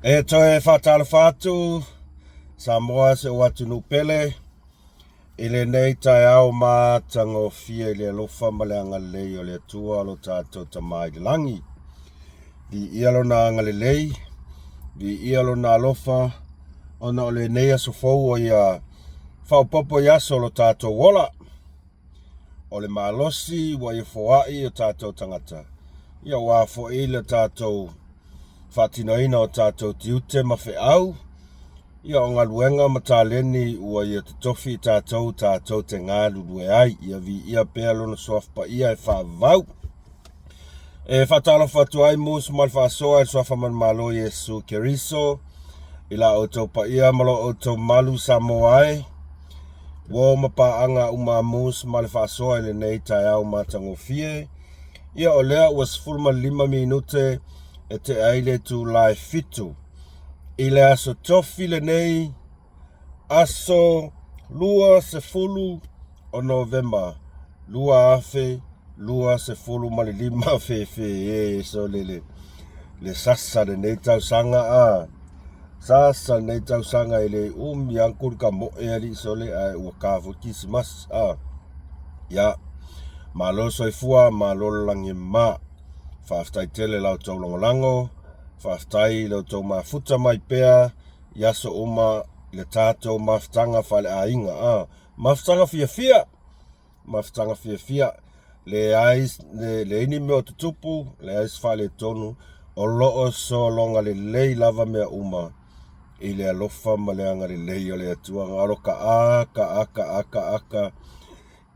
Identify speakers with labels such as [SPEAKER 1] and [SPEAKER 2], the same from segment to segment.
[SPEAKER 1] E toe faatalofa atu Samoa si ou atunuu pele i lenei taeao matagofie i le alofa ma le agalelei o le Atua lo tatou Tama i le lagi. Viia Lona agalelei, viia Lona alofa ona o lenei aso fou ua Ia faaopoopo i aso o lo tatou ola. O le malosi ua ia foai i o tatou tagata, ia aua foi le tatou faatinoina o tatou tiute ma feau, ia o galuega ma taleni ua ia totofi i tatou tatou te galulue ai. Ia viia pea Lona Suafa Paia e faavavau. E faatalofa atu ai musu ma le faasoa i le Suafa Manumalo Iesu Keriso i la outou paia ma lo outou malu Samoa e. Uo ma paaga uma a musu ma le faasoa i lenei taeao matagofie. Ia o lea ua 15 minute e tea ai le itula e 7 i le aso Tofi lenei, aso 20 o Novema 2025. Fefe e sole le le sasa lenei tausaga a sasa lenei tausaga e le umi ankulu ka moe alii sole ae ua ka foi Kisimas a ia malo soifua malo le lagi e mama. Faafetai tele la outou lagolago, faafetai i la outou mafuta mai pea i aso uma i le tatou mafutaga faaleaiga a mafutaga fiafia, mafutaga fiafia, leai leai ni mea o tutupu, leai se faaletonu, o lo o sologa lelei lava mea uma i le alofa ma le agalelei o le Atua. Galo ka aka aka aka aka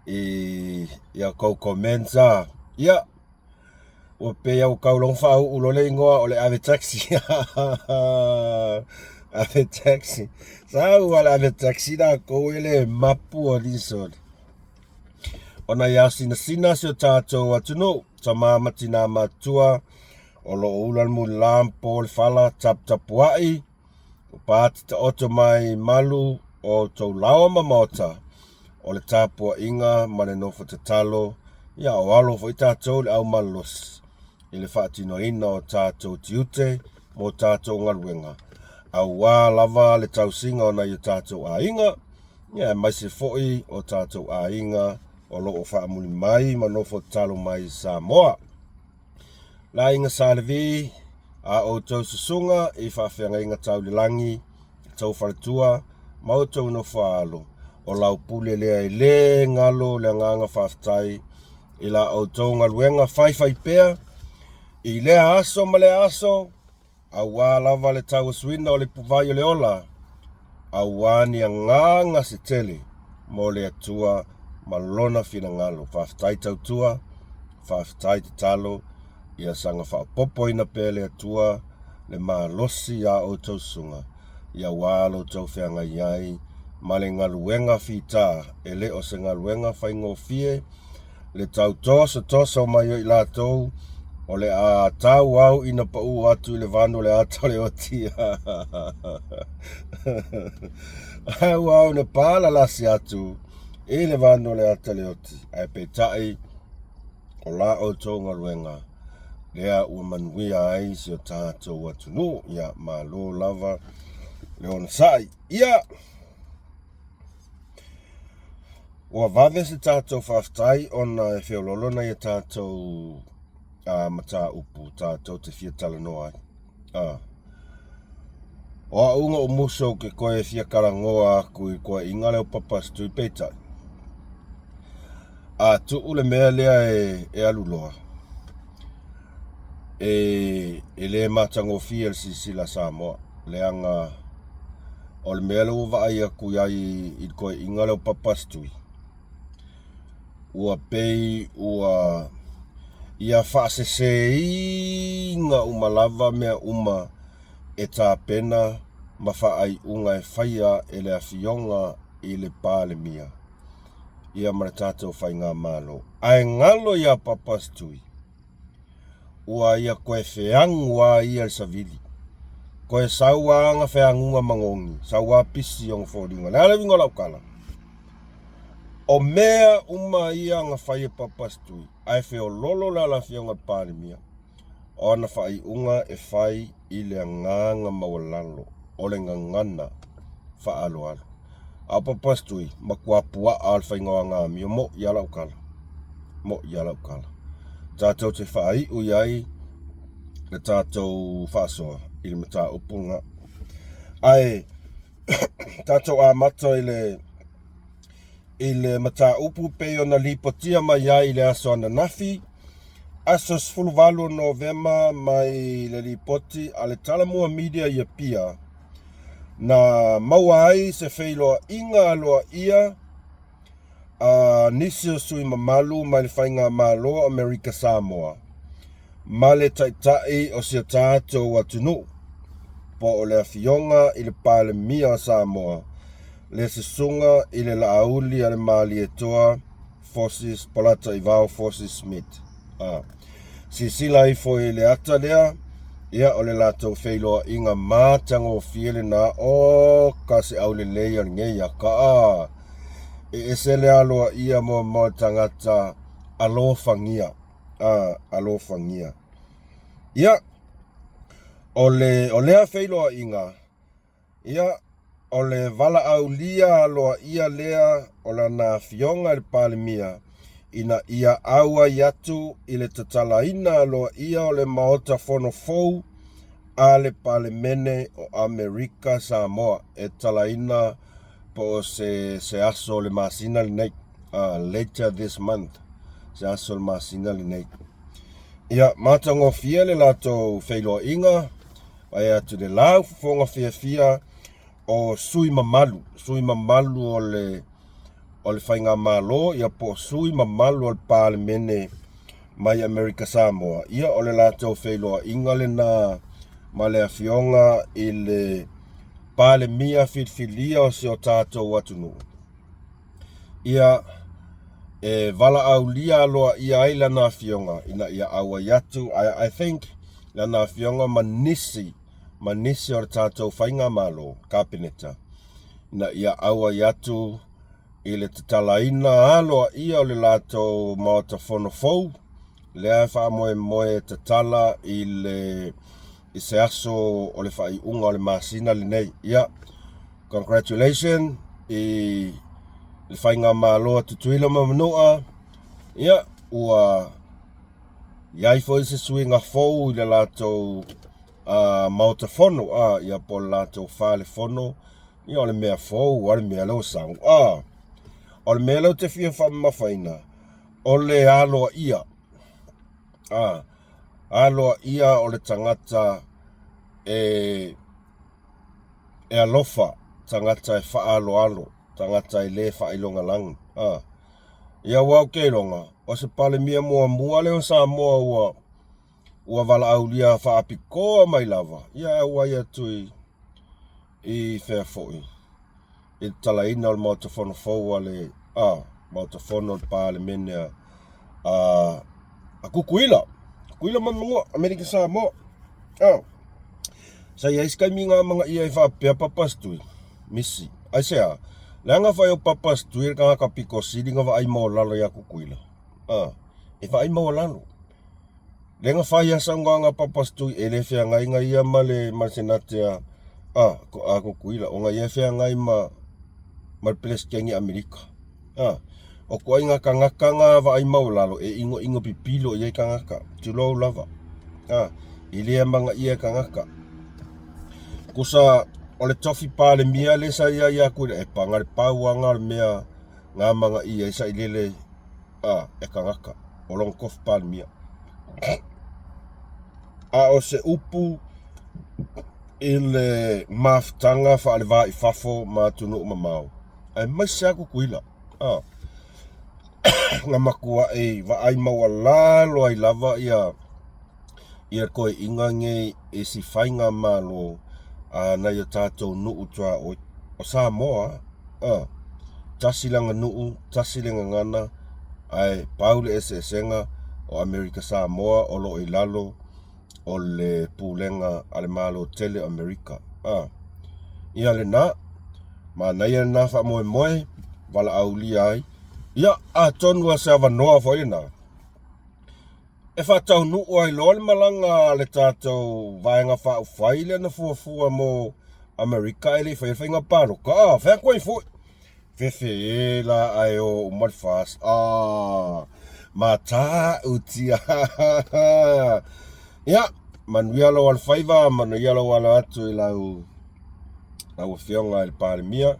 [SPEAKER 1] i ia kou comments a ia ua pei ua kau logo faauu loa le igoa o le ave taxi. Ave taxi sau a le ave taxi lakou e le mapu alii sole ona ia sinasina si o tatou atunuu, tama ma tina matutua o lo o ula le mulila ma po le fala taputapuai Ua pati taoto mai malu o outou laoa ma maota, o le tapuaiga ma le nofo tatalo, ia o alo foi tatou i le au malolosi i le faatinoina o tatou tiute mo tatou galuega, aua lava le tausiga o nai o tatou aiga, ia aemaise foi o tatou aiga o lo o faamuli mai ma nofo tatalo mai i Samoa. Le aiga Sa Levi, a outou susuga i faafeagaiga tau i le lagi, outou faletua ma outou nofo-a-alo, o lau pule lea e le galo le agaga faafetai i la outou galuega faifaipea i lea aso ma lea aso, aua lava le tauasuina o le ipuvai o le ola, aua ni agaga se tele mo le Atua ma Lona finagalo. Faafetai tautua, faafetai tatalo, ia saga faaopoopoina pea le Atua le malosi iā outou susuga, ia aua lo outou feagai ai ma le galuega fita, e le o se galuega faigofie, le tau tosotoso mai o i latou o le a tauau ina pau atu i le vanu o le ata o le oti. Auau ina palalasi atu i le vanu o le ata o le oti, ae peitai o la outou galuega lea ua manuia ai si o tatou atunuu. Ia malo lava le onosai. Ia! Ua vave se tatou faafetai ona e feoloolo nai a tatou mataupu tatou te fia talanoa ai. O au na ou musu ou te toe fia talanoa atu i toeaiina lea o Papa Stui peitai a tuu le mea lea e alu loa e le matagofie le silasila a Samoa leaga o le mea lea ua vaai atu i ai i le toeaiina lea o Papa Stui ua pei ua ia faaseseina uma lava mea uma e tapena ma faaiuga e faia e le Afioga i le Palemia ia ma le tatou Faigamalo. Ae galo ia Papa Stui, ua ia toe feagu a ia le savili, toe sau a ana feaguga magogi, sau a pisi ona foliga. O le a le uiga o lau tala? O mea uma ia na fai e Papa Stui, ae feololo le ala Afioga i le Palemia, o ana faaiuga e fai. i le agaga maualalo o le gagana faaaloalo. A o Papastui, matua puaa o le faiga o aga amio, moʻi lava lau tala, moʻi lava lau tala. Tatou te faaiu i ai le tatou faasoa i le mataupu lena. Ae tatou amata i le i le mataupu pei ona lipotia mai ai i le aso ananafi, aso 18 o Novema mai le lipoti a le Talamua Media i Apia, na maua ai se feiloaiga aloaia a nisi o sui mamalu mai le Faigamalo o Amerika Samoa ma le Taitai o si o tatou atunuu, po o le Afioga i le Palemia o Samoa, le Susuga i le Laauli a le Malietoa Forces Polataivao Fosi Smith. A silasila ifo i le ata lea, ia o le latou feiloaiga matagofie lena, o ka se aulelei o lenei ata. A e ese le aloaia muamua o le tagata alofagia, a alofagia. Ia, o le o lea feiloaiga, Ia, o le valaaulia aloaia lea o lana Afioga i le Palemia ina ia auai atu i le tatalaina aloaia o le Maota Fono fou a le Palemene o Amerika Samoa e tatalaina po o se se aso o le masina lenei, later this month, se aso o le masina lenei. Ia, matagofie le latou feiloaiga. Vae atu le lau fofoga fiafia o sui mamalu, sui mamalu o le o le faigamalo ia po o sui mamalu o le Palemene mai Amerika Samoa, ia o le latou feiloaiga lena ma le Afioga i le Palemia filifilia o si o tatou atunuu. Ia e valaaulia aloaia ai lana afioga ina ia auai atu. I, I think lana afioga ma nisi ma nisi o le tatou faigamalo, Kapeneta, ina ia auai atu i le tatalaina aloaia o le latou Maota Fono fou, lea e faamoemoe e tatala i le i se aso o le faaiuga o le masina lenei. Ia, congratulations i le faigamalo a Tutuila ma Manua. Ia, ua i ai foi se suiga fou i le latou Maota Fono, ia po o le latou Fale Fono. Ia o le mea fou, o le mea lea ua sau. O le mea lea ou te fia faamamafaina, o le aloaia, aloaia o le tagata e e alofa, tagata e faaaloalo, tagata e le faailogalanu. Ia aua ou te iloga, o se Palemia muamua lea o Samoa ua ua valaaulia faapitoa mai lava, ia e auai atu i i fea foi, i le talaina o le Maota Fono fou a le a, Maota Fono o le Palemene a a, a Tutuila, Tutuila ma Manua, Amerika Samoa. A, sa i ai se taimi na amanaia ai faapea Papastui, misi. Aisea? Leaga fai o Papastui le tagata pito sili na vaai maualalo ia Tutuila. A, e vaai maualalo. Lea na fai lava saunoaga a Papastui e le feagai na ia ma le ma le Senate a a a Tutuila ona ia e feagai ma ma le Peresetene Amerika. A, o ituaiga tagata na vaai maualalo e inoino pipilo i ai tagata, tulou lava. A, e le amanaia e tagata. Tusa o le tofi Palemia lea sa i ai ia Tuilaepa, na o le pau lava na o le mea na amanaia ai sailele a e tagata o lona tofi Palemia. A o se upu i le mafutaga faale-va i fafo ma atunuu mamao, aemaise lava Tutuila, a, na matuai vaai maualalo ai lava ia ia toeaiina nei i si faigamalo a nai o tatou nuu tuaoi. O Samoa, a, tasi lana nuu, tasi le gagana, ae pau le eseesega o Amerika Samoa o lo o i lalo o le pulega a le Malo tele o Amerika. A, ia lena, manaia lena faamoemoe, valaaulia ai. Ia, atonu o se avanoa foi lena. E faataunuu ai loa le malaga a le tatou Vaega Faaupufai lea na fuafua mo Amerika ae le i faia le faiga palota. A, fai atu ai foi. Fefe e la ae o uma le FAST. Ah, matautia. Ia, manuia lou alofaiva, manuia lou alo atu i lau lau Afioga i le Palemia,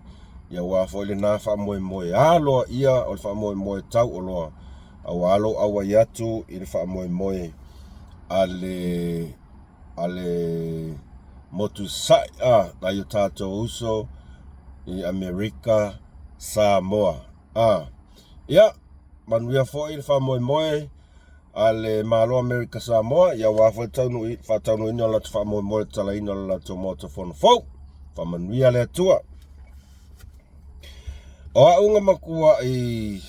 [SPEAKER 1] ia aua foi lena faamoemoe aloaia o le faamoemoe taualoa aua lou auai atu i le faamoemoe a le a le motu i Sasae, a, nai o tatou uso i Amerika Samoa. A, ia, manuia foi le faamoemoe a le Malo Amerika Samoa, ia aua foi le faataunuuina o le latou faamoemoe i le tatalaina o le latou Maota Fono fou. Faamanuia le Atua. O au na matuai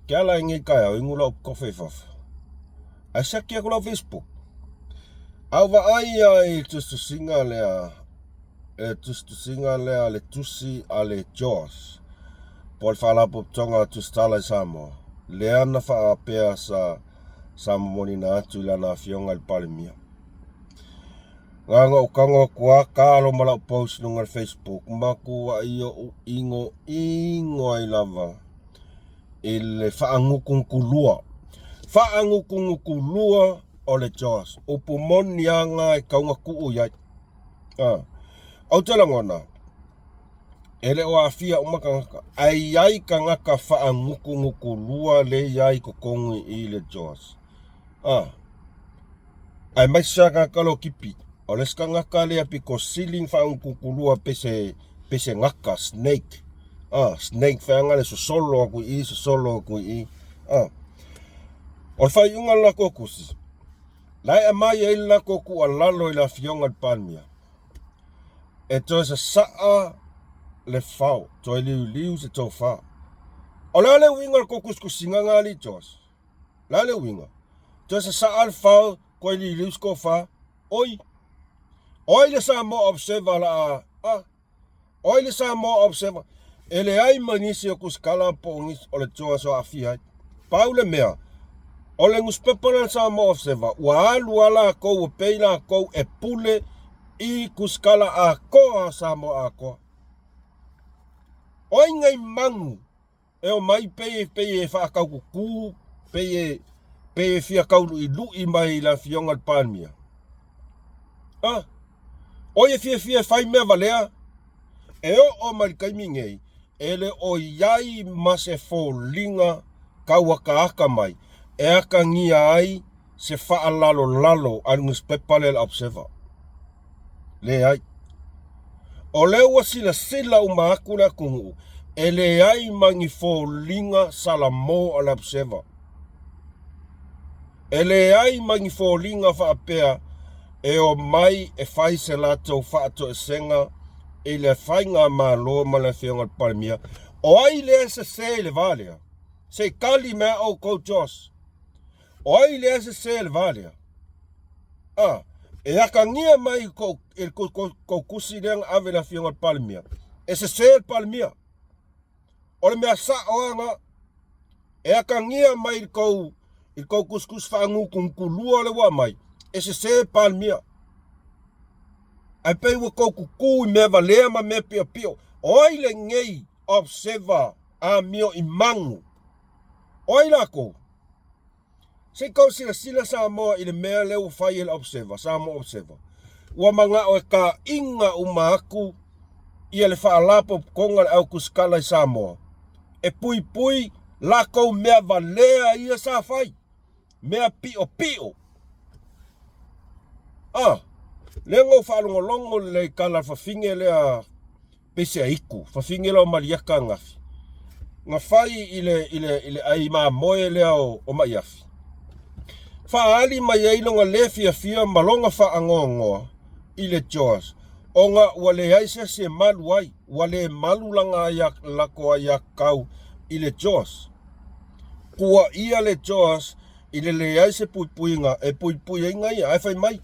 [SPEAKER 1] ke ala i nei taeao inu lau kofe i fafo. Ae siaki atu lau Facebook. A ou vaai ia i le tusitusiga lea, le tusitusiga lea, le tusi a le JOS, po o le Faalapotopotoga o Tusitala i Samoa, lea na faapea sa, sa momoliina atu i lana afioga i le Palemia. Na ona ou tago atu lava talo ma lau post i luga o le Facebook, matuai ou inoino ai lava i le faagutunutulua, faagutunutulua o le JOS. Upu moni lava na e tatau ona tuu i ai. A. Ou te lagona, e le o aafia uma tagata, ae i ai tagata faagutunutulua lea e i ai i totonu i le JOS. A. Aemaise lava tagata lea o Kipi. O le isi tagata lea pito sili ona faagutunutulua pei se, pei se gata, snake. A, snake feaga le sosolo atu i i, sosolo atu i i. A. O le faaiuga o le latou tusi, la e aumai ai le latou tuualalo i le Afioga i le Palemia, e toe sasaa le fao, toe liuliu se tofa. O le a le uiga o le tou tusitusiga lena alii Josh? O le a le uiga? Toe sasaa le fao, toe liuliu se tofa. Oi! O ai le Samoa Observer o le a... a? O ai le Samoa Observer? E leai ma nisi o tusitala po o nisi o le JOS o aafia ai. Pau le mea, o le nusipepa lea o le Samoa Observer, ua alu lava latou, ua pei latou e pule i tusitala atoa a Samoa atoa. O ai nei manu E omai pei pei e faataututu, pei e pei e fia tauluilu'i mai i le Afioga i le Palemia. A, o ia fiafia e fai mea valea, e oo mai le taimi nei, e le o i ai ma se foliga tau akaaka mai e atagia ai se faalalolalo a le nusipepa lea le Observer. Leai. O lea ua silasila uma atu le atunuu, e leai ma ni foliga salamo a le Observer. E leai ma ni foliga faapea e omai e fai se latou faatoesega i le faigamalo ma le Afioga i le Palemia. O ai lea e sese i le va lea? Se i tali mai a outou Josh. O ai lea e sese i le va lea? A, e atagia mai i kou, i kou, kou, kou tusi lea na ave i le Afioga i le Palemia, e sese le Palemia. O le mea sa'o lava lena. E atagia mai i le tou, i le tou tusitusi faagutunutulua lea ua aumai, e sese le Palemia. Ae pei ua tou tutu i mea valea ma mea piopio. O ai lenei Observer amio i magu? O ai latou? Se i tau silasila Samoa i le mea lea ua fai e le Observer, Samoa Observer. Ua mana'o e ta'iga uma atu ia le Faalapotopotoga a le Au Tusitala i Samoa e puipui latou mea valea ia sa fai, mea pi'opi'o. A, lea na ou faalogologo lelei i tala a le fafine lea pei se aitu, fafine lea o Maliata ananafi, na fai i le, i le, i le ai mamoe lea o, o Maiafi. Faaali mai ai lona le fiafia ma lona faanoanoa i le JOS, ona ua leai se asi e malu ai, ua le malu lana aia, lako aiatatau i le JOS. Tuuaia le JOS i le leai se puipuiga e puipui ai gaia, ae fai mai,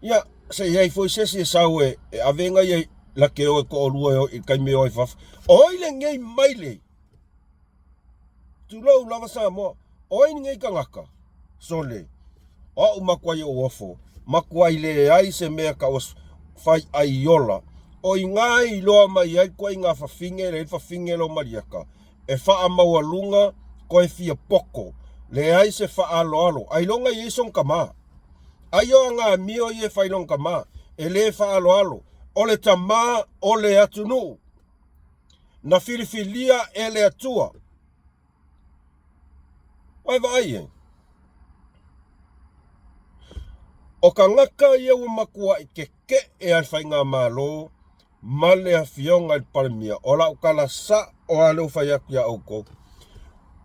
[SPEAKER 1] Ia, se i ai foi se isi e sau e, e ave nai la te o e toalua e o i le taimi e o ai fafo. O ai lenei maile? Tulou lava Samoa. O ai lenei tagata? Sole, o a'u makuai ou ofo, makuai leai se mea ka ua fai ai ola, o iga e iloa mai ai koaiga fafine le fafine lo malieka, e faamaualuga koe fia poko, leai se faaaloalo, ailoga e i ai sona tama. Ai o aga amio ia e fai lona tama, e le faaaloalo, o le tama o le atunuu, na filifilia e le Atua. Ua e vaai e? O tagata ia ua matuai tete'e a le faigamalo ma le afioga i le Palemia, o lau tala sa'o lava lea ua fai atu iā outou,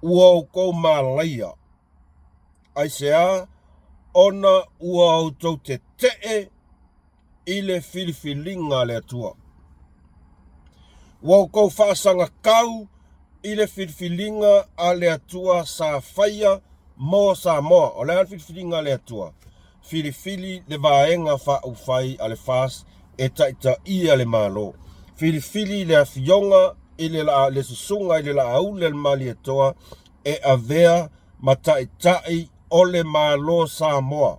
[SPEAKER 1] ua outou malaia. Aisea? Ona ua outou tete'e i le filifiliga a le Atua. Ua outou faasagatau i le filifiliga a le Atua sa faia mo Samoa. O le a le filifiliga a le Atua? Filifili le Vaega Faaupufai a le FAST e taitaia le Malo. Filifili le Afioga i le, le Susuga i le Laauli a le Malietoa e avea ma Taitai o le Malo Samoa.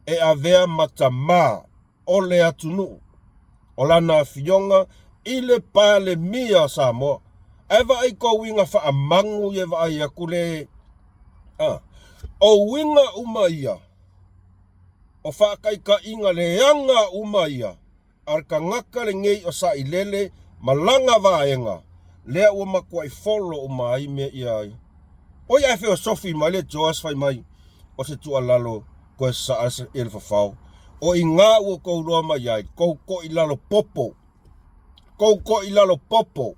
[SPEAKER 1] E avea ma tamā o le atunuu, o lana afioga i le Palemia o Samoa. Ae vaai kou uiga faamagu ia e vaai atu le a. O uiga uma ia, o faataitaiga leaga uma ia a le tagata lenei o Sailele ma lana vaega, lea ua matuai folo uma ai mea ia ai. Oi ae feosofi mai le Joas fai mai, o se tuualalo toe sasaa ia le fafao. O i ina ua tou iloa mai ai, tou toi lalo popo, tou toi lalo popo,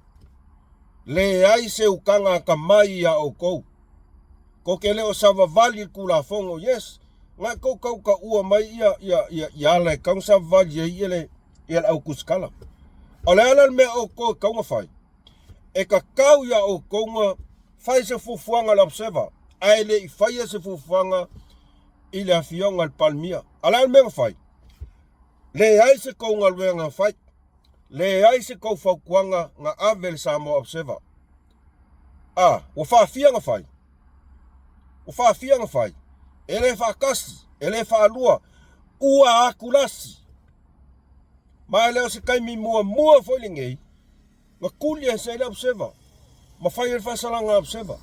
[SPEAKER 1] leai se utaga atamai iā outou. Tou te le o savavali i le Tulafono, yes, na tou tautaua mai ia, ia, ia, ia ala e tatau ona savavali ai ia le, ia le au tusitala. O le a la le mea outou e tatau ona fai? E tatau iā outou ona fai se fuafuaga a le Observer, ae le i faia se fuafuaga i le Afioga i le Palemia. A o le a le mea na fai? Leai se tou galuega na fai. Leai se tou fautuaga na ave i le Samoa Observer. A, ua faafia na fai? Ua faafia na fai? E le faatasi, e le faalua, ua atulasi. Ma e le o se taimi muamua foi lenei na tuli ai se le Observer ma fai ai le faasalaga a Observer.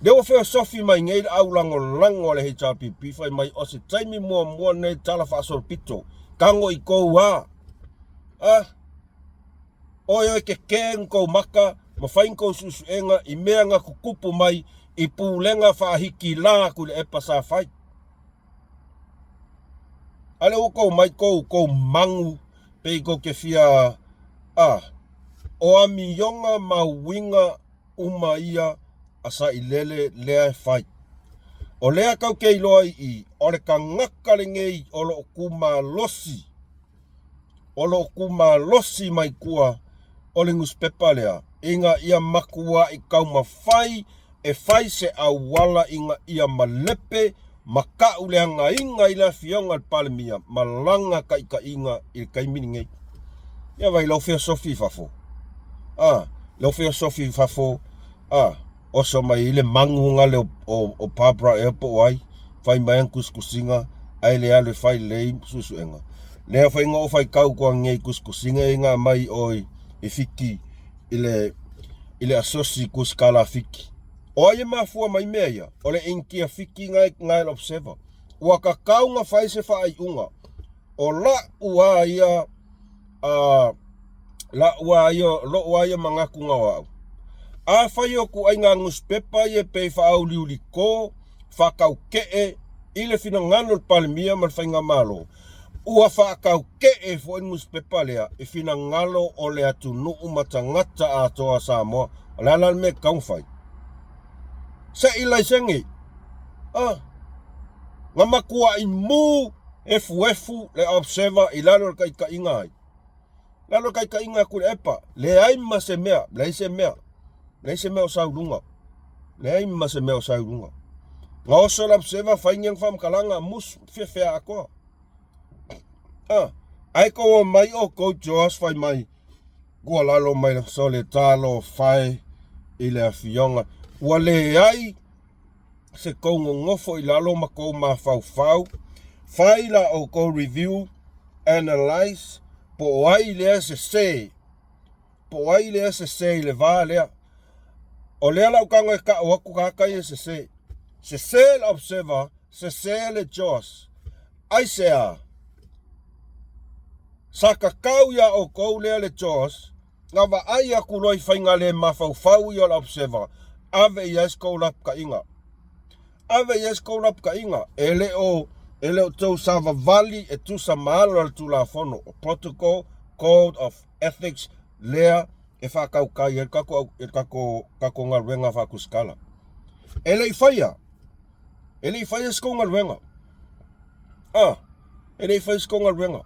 [SPEAKER 1] Lea ua feosofi mai nei le au lagolago a le HRPP fai mai o se taimi muamua lenei tala faasolopito tago i tou a. A, oe oe kekē ni tou maka ma fai ni tou suesuega i mea na tutupu mai i pulega faahikilā Tuilaepa sa fai. A lea ua tou mai tou tou magu pei tou te fia a o amioga ma uiga uma ia a Sailele lea e fai. O lea tou te iloa i i o le tagata lenei o lo o tu malosi o lo o tu malosi mai tua o le nusipepa lea ina ia matuai taumafai e fai se auala ina ia malepe ma tauleagaina i le Afioga i le Palemia ma lana taitaiga i le taimi lenei. Ia vaai lau feosofi i fafo. A, lau feosofi i fafo, a, oso mai ai le magu gale o, o, o Barbara ea po o ai, fai mai ana tusitusiga, ae le alu e fai lelei suesuega. Lea foi na ou faitau koa nei tusitusiga ia na aumai oi i Fiti i le, i le asosi tusitala a Fiti. O ai e mafua mai mea ia? O le Initia Fiti na e, na e le Observer. Ua tatau na fai se faaiuga. O la'u a ia a la'u a ia, lo'u a ia manatu na o a'u. Afai o ituaiga nusipepa ia pei faauliuliko, faataute'e i le finagalo o le Palemia ma le Faigamalo, ua faataute'e foi le nusipepa lea i finagalo o le atunuu ma tagata atoa o Samoa. O le a la le mea e tatau ona fai? Se i laisene. A, na matuai mu efuefu le Observer i lalo o le taitaiga ai? Lalo o le taitaiga a Tuilaepa, leai ma se mea, leai se mea, leai se mea o sau luga. Leai ma se mea o sau luga. Na oso le Observer fai ni ana faamatalaga, musu, fiafia atoa. Ah, ae kou omai oukou Joas fai mai, ua lalo mai le sole talofa e i le afioga. Ua leai. Se kou gogofo i lalo ma kou mafaufau, fai la oukou review, analyse, po o ai lea e sese, po o ai lea e sese i le va lea. O lea la ukaga e ka'u atu tagata ia e sese. Sese le Observer, sese le Joss. Aisea? Sa kakau iā oukou lea le Joss, Na vaai atu loa i faiga le mafaufau ia o le Observer, ave i ai se tou lapataiga. Ave i ai se tou lapataiga. E le o, e le o tou savavali e tusa ma ala o le Tulafono, o Protocol, Code of Ethics lea e faatautai ai le tatou, le tatou, tatou galuega faatusitala. E le i faia. E le i faia se tou galuega. Ah, e le i faia se tou galuega.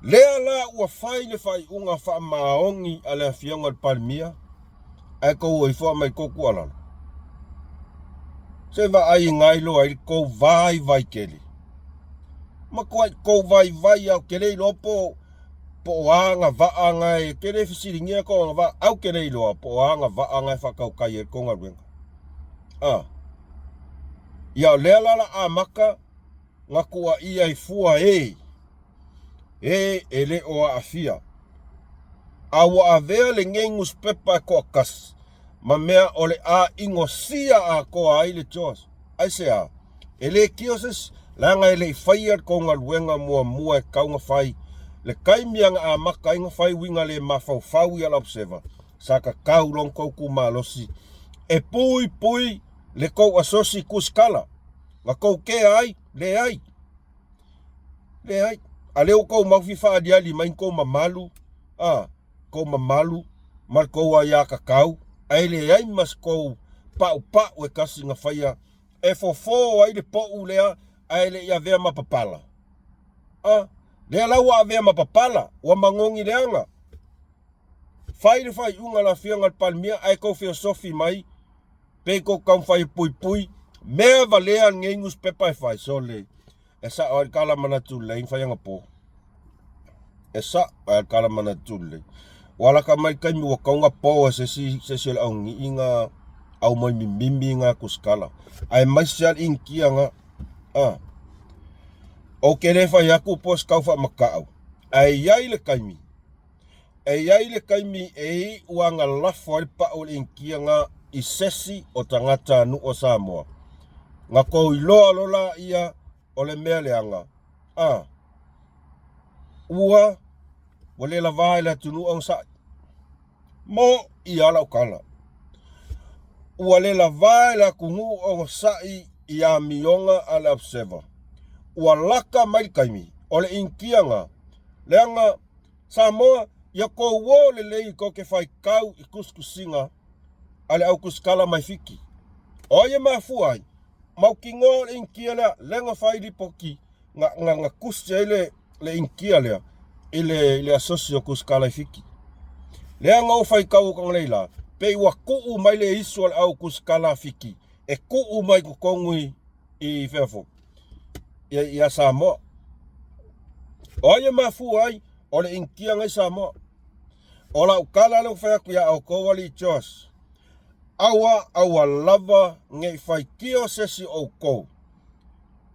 [SPEAKER 1] Lea la ua fai le faaiuga faamaoni a le Afioga i le Palemia, ae tou o ifo aumai tou tuualalo. Se vaai i gailoa ai le tou vaivai tele. Matuai tou vaivai lava, ou te le iloa po po o a agavaa na e, ou te le fesiligia tou agavaa, ae ou te le iloa po o a agavaa na e faatautai ai le tou galuega. A. Ia o lea la la amata na tuuaia ai fua e e e le o aafia. A ua avea lenei nuspepa e toatasi ma mea o le a inosia atoa ai le Joas. Aisea? E le tio se isi, leaga e le i faia le tou galuega muamua e tatau ona fai. Le taimi lava na amata ai ona fai uiga le mafaufau ia le Observer, sa tatau loa ona tou tu malosi e puipui le tou asosi tusitala. Na tou kea ai? Leai. Leai. A lea ua tou mau fia faaaliali mai ni tou mamalu, a, tou mamalu ma le tou aiatatau, ae leai ma se tou paupau e tasi na faia e fofo ai le pou lea ae le i avea ma papala. A, lea la ua avea ma papala, ua magogi leaga. Fai le faaiuga a le Afioga i le Palemia ae tou feosofi mai pe tou taumafai e puipui mea valea lenei newspaper e fai. Sole, e sa'o ai le tala manatu lelei na fai anapo. E sa'o ai le tala manatu lelei. Ua alata mai le taimi ua tatau ona po e se isi se isi o le augii na aumai mimimi na tusitala. Aemaise lava le Initia na. A. Ou te le fai atu po o se tau faamata'u, ae i ai le taimi E i ai le taimi e iu ana lafo ai le pau o le Initia na i sesi o tagata nuu o Samoa. Na tou iloa loa laia o le mea leaga, a ua ua le lavā i le atunuu onosai. Moʻi lava lau tala. Ua le lavā i le atunuu onosai i amioga a le Observer. Ua laka mai le taimi o le Initia na, leaga Samoa, ia tou o lelei tou te faitau i tusitusiga a le au tusitala mai Fiti. O ai e mafua ai? Mautinoa o le Initia lea, lea na fai lipoti na, na, na tusi ai le, le Initia lea i le, i le asosi o tusitala i Fiti. Lea na ou faitau atu nei la, pei ua tuu mai le isu a le au tusitala a Fiti e tuu mai totonu i, i fea foi? Ia, ia Samoa. O ai e mafua ai? O le Initia nai Samoa. O lau tala lea ua fai atu ia outou alii Josh, aua aua lava ne i faitio se isi o outou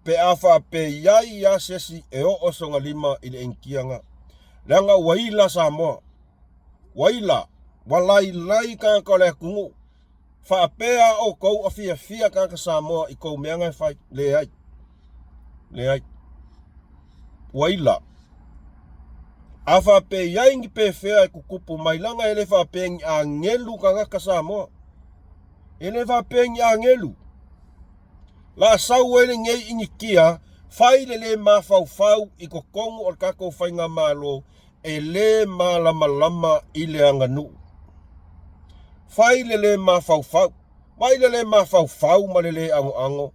[SPEAKER 1] pe a faapea i ai ia se isi e oo sona lima i le Initia na. Leaga ua ila Samoa. Ua ila, ua lailai tagata o le atunuu. Faapea a outou a fiafia tagata Samoa i tou mea na e fai? Leai. Leai. Ua ila. A faapea i ai ni pefea e tutupu mai, leaga e le faapea ni agelu tagata Samoa. E le faapea ni agelu. La sau ai lenei initia, fai le le mafaufau i totonu o le tatou faigamalo e le malamalama i le aganuu. Fai le le mafaufau. Mai le le mafaufau ma le le agoago,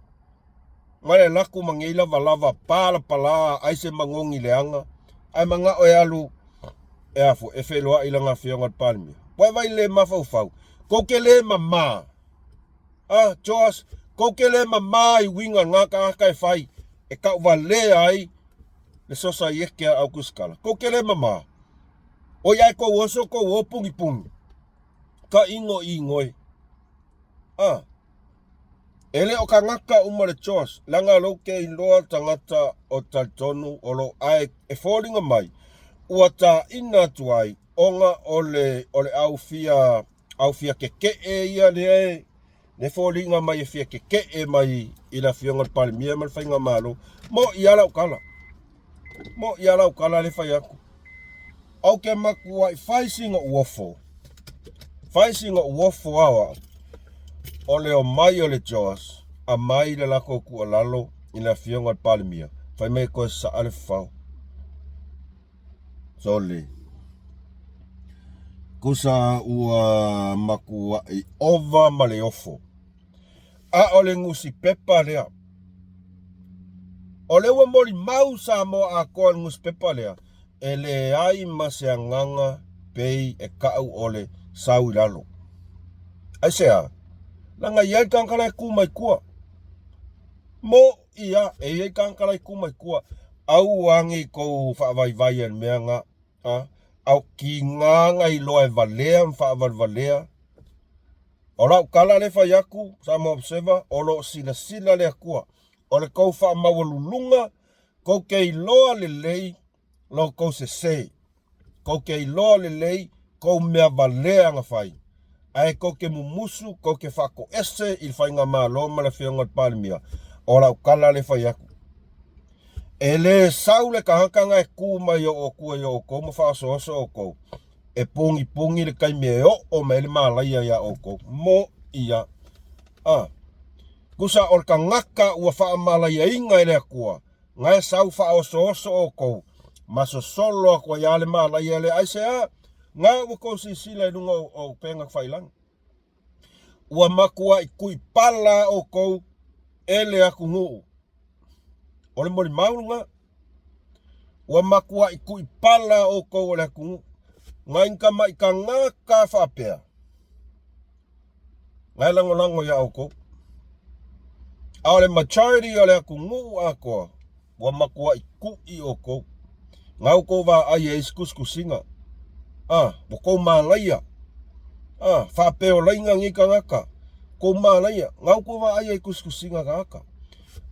[SPEAKER 1] ma le laku ma nei lavalava palapala ai se magogi leaga, ae manao e alu e a foi, e feiloai i lana afioga i le Palemia. Ua e vaai i le le mafaufau? Tou te le mama. A, Joas, tou te le mama i uiga o lena tagata e fai e tauvalea ai le sosaiete a Aukusikala. Tou te le mama. Oi ai kou oso kou o punipuni. Ka ingo i ingoe. A. E le o kagaka uma le Josh, leaga lou ke iloa tagata o talitonu o lou ae e foliga mai ua taina atu ai ona o le o le au fia au fia keke'e ia lea e le foliga mai e fia keke'e mai i le afioga i le Palemia ma le Faigamalo. Mo'i a lau tala. Mo'i a lau tala le fai atu. Ou te matuai fai sina uofo. Fai sina uofo ao au. O le omai o le Joas, amai le latou tuualalo i le afioga i le Palemia, fai mai e toe sa'a le fafao. Sole. Tusa ua matuai ova ma le ofo. A o le nusipepa lea. O lea ua molimau Samoa atoa i le nusipepa lea, e leai ma se agaga pei e ta'u o le sau i lalo. Aisea? Leaga e i ai le tagata la e tu mai tua. Mo'i a, e i ai tagata la e tu mai tua. Aua ne i tou faavaivai i le mea na. A, a o tiga na iloa e valea ma faavalevalea. O lau tala lea e fai atu, Samoa Observer, o lo o silasila le Atua. O le tou faamaualuluga, tou te iloa lelei lo outou sese. Tou te iloa lelei kou mea valea na fai. Ae tou te mumusu, tou te faatoese i le Faigamalo ma le Afioga i le Palemia. O lau tala lea e fai atu. E le sau le tagata na e tu mai o outou i o outou ma faaosooso outou. E pugipugi le taimi e oo mai ai le malaia iā outou. Mo'i a. A. Tusa o le tagata ua faamalaiaina e le Atua, na e sau faaosooso outou, ma sosolo atu ai lava le malaia lea. Aisea? Na ua tou silasila i luga o upega tafailagi. Ua matuai tuipala outou e le atunuu. O le molimau lena. Ua matuai tuipala outou e le atunuu. Nai ni tamai tagata faapea, na e lagolago iā outou. A o le majority o le atunuu atoa, Ua matuai kuʻi ʻoukou. Na outou vaai ai i isi tusitusiga. A, ua tou malaia. A, faapeolaina nei tagata. Tou malaia. Na outou vaai ai i tusitusiga a tagata.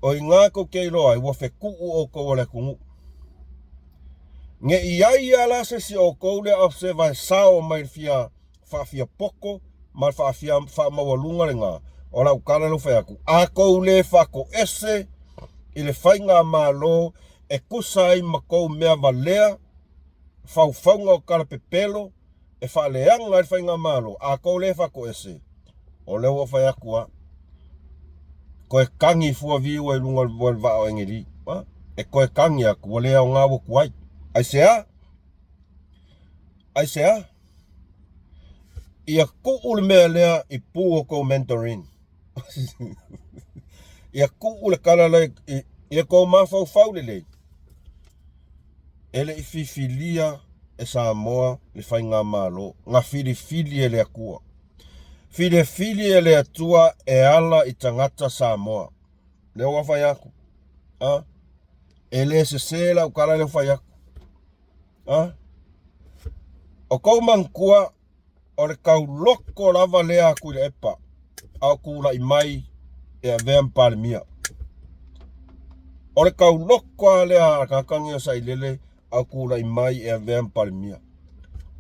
[SPEAKER 1] O i ina tou te iloa ai, ua fetuʻu ʻoukou e le atunuu. Ne i ai lava la se isi o ʻoukou lea observer e sao mai i le fia faafiapoto ma le faafia faamaualuga lena o lau tala lea ua fai atu, a tou le faatoese i le faigamalo e tusa ai ma tou mea valea, faufauga o tala pepelo e faaleaga ai le faigamalo, a tou le faatoese, o lea ua fai atu a, toe tagi fua viu ai luga o le vaa o Egeli, e toe tagi atu, ua le aoga ua tuai. Aisea? Aisea? Ia tuu le mea lea i pu o kou mentoring. Ia tuu le tala lea ia kou mafaufau lelei. E le i fifilia e Samoa le faigamalo, na filifili e le Atua. Filifili e le Atua e ala i tagata Samoa. Lea ua fai atu. A? E le sese lau tala lea ua fai atu. A? O kou manatua, o le tauloko lava lea a Tuilaepa a o tulai mai e avea ma Palemia. O le tauloko lava lea a le tagata lenei o Sailele a o tulai mai e avea ma Palemia.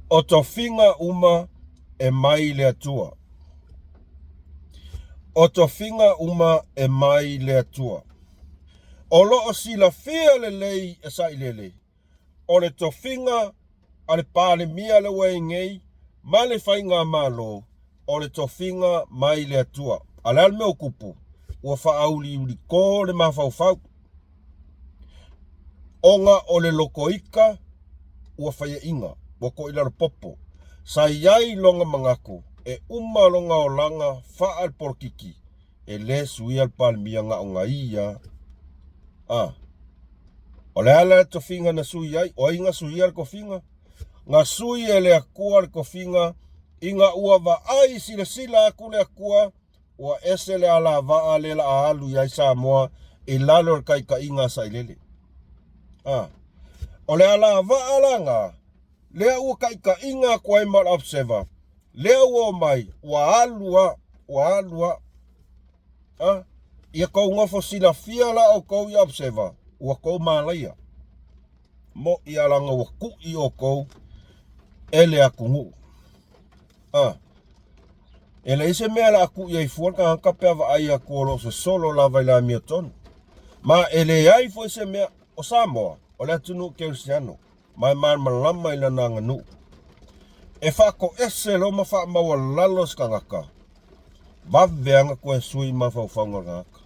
[SPEAKER 1] O tofiga uma e mai le Atua. O tofiga uma e mai le Atua. O lo o silafia lelei e Sailele o le tofiga a le Palemia lea ua i ai nei ma le Faigamalo, o le tofiga mai le Atua. A o le a le mea ua tupu? Ua faauliulito le mafaufau ona o le lotoita ua faiaina, ua toilalo popo. Sa i ai lona manatu e uma lona olaga faalepolokiki e le suia le Palemia na o na ia. A. O le a la le tofiga na sui ai? O ai na suia le tofiga? Na sui e le Atua le tofiga ina ua vaai silasila atu le Atua ua ese le alavaa le la alu i ai Samoa i lalo o le taitaiga a Sailele. A. O le alavaa la na, lea ua taitaiga atu ai ma le Observer, lea ua omai, ua alu a, ua alu a. A. Ia kou nofo silafia la ʻoukou ia Observer, ua kou malaia. Moʻi a laga ua kuʻi ʻoukou e le atunuu. A, e leai se mea o le a kuʻi ai fua le tagata pe a vaai atu o lo o sosolo lava i le amiotonu. Ma e leai foi se mea, o Samoa, o le atunuu kerisiano, ma e malamalama i lana aganuu. E faatoese loa ma faamaualalo se tagata, vave lava ona toe sui mafaufauga o le tagata.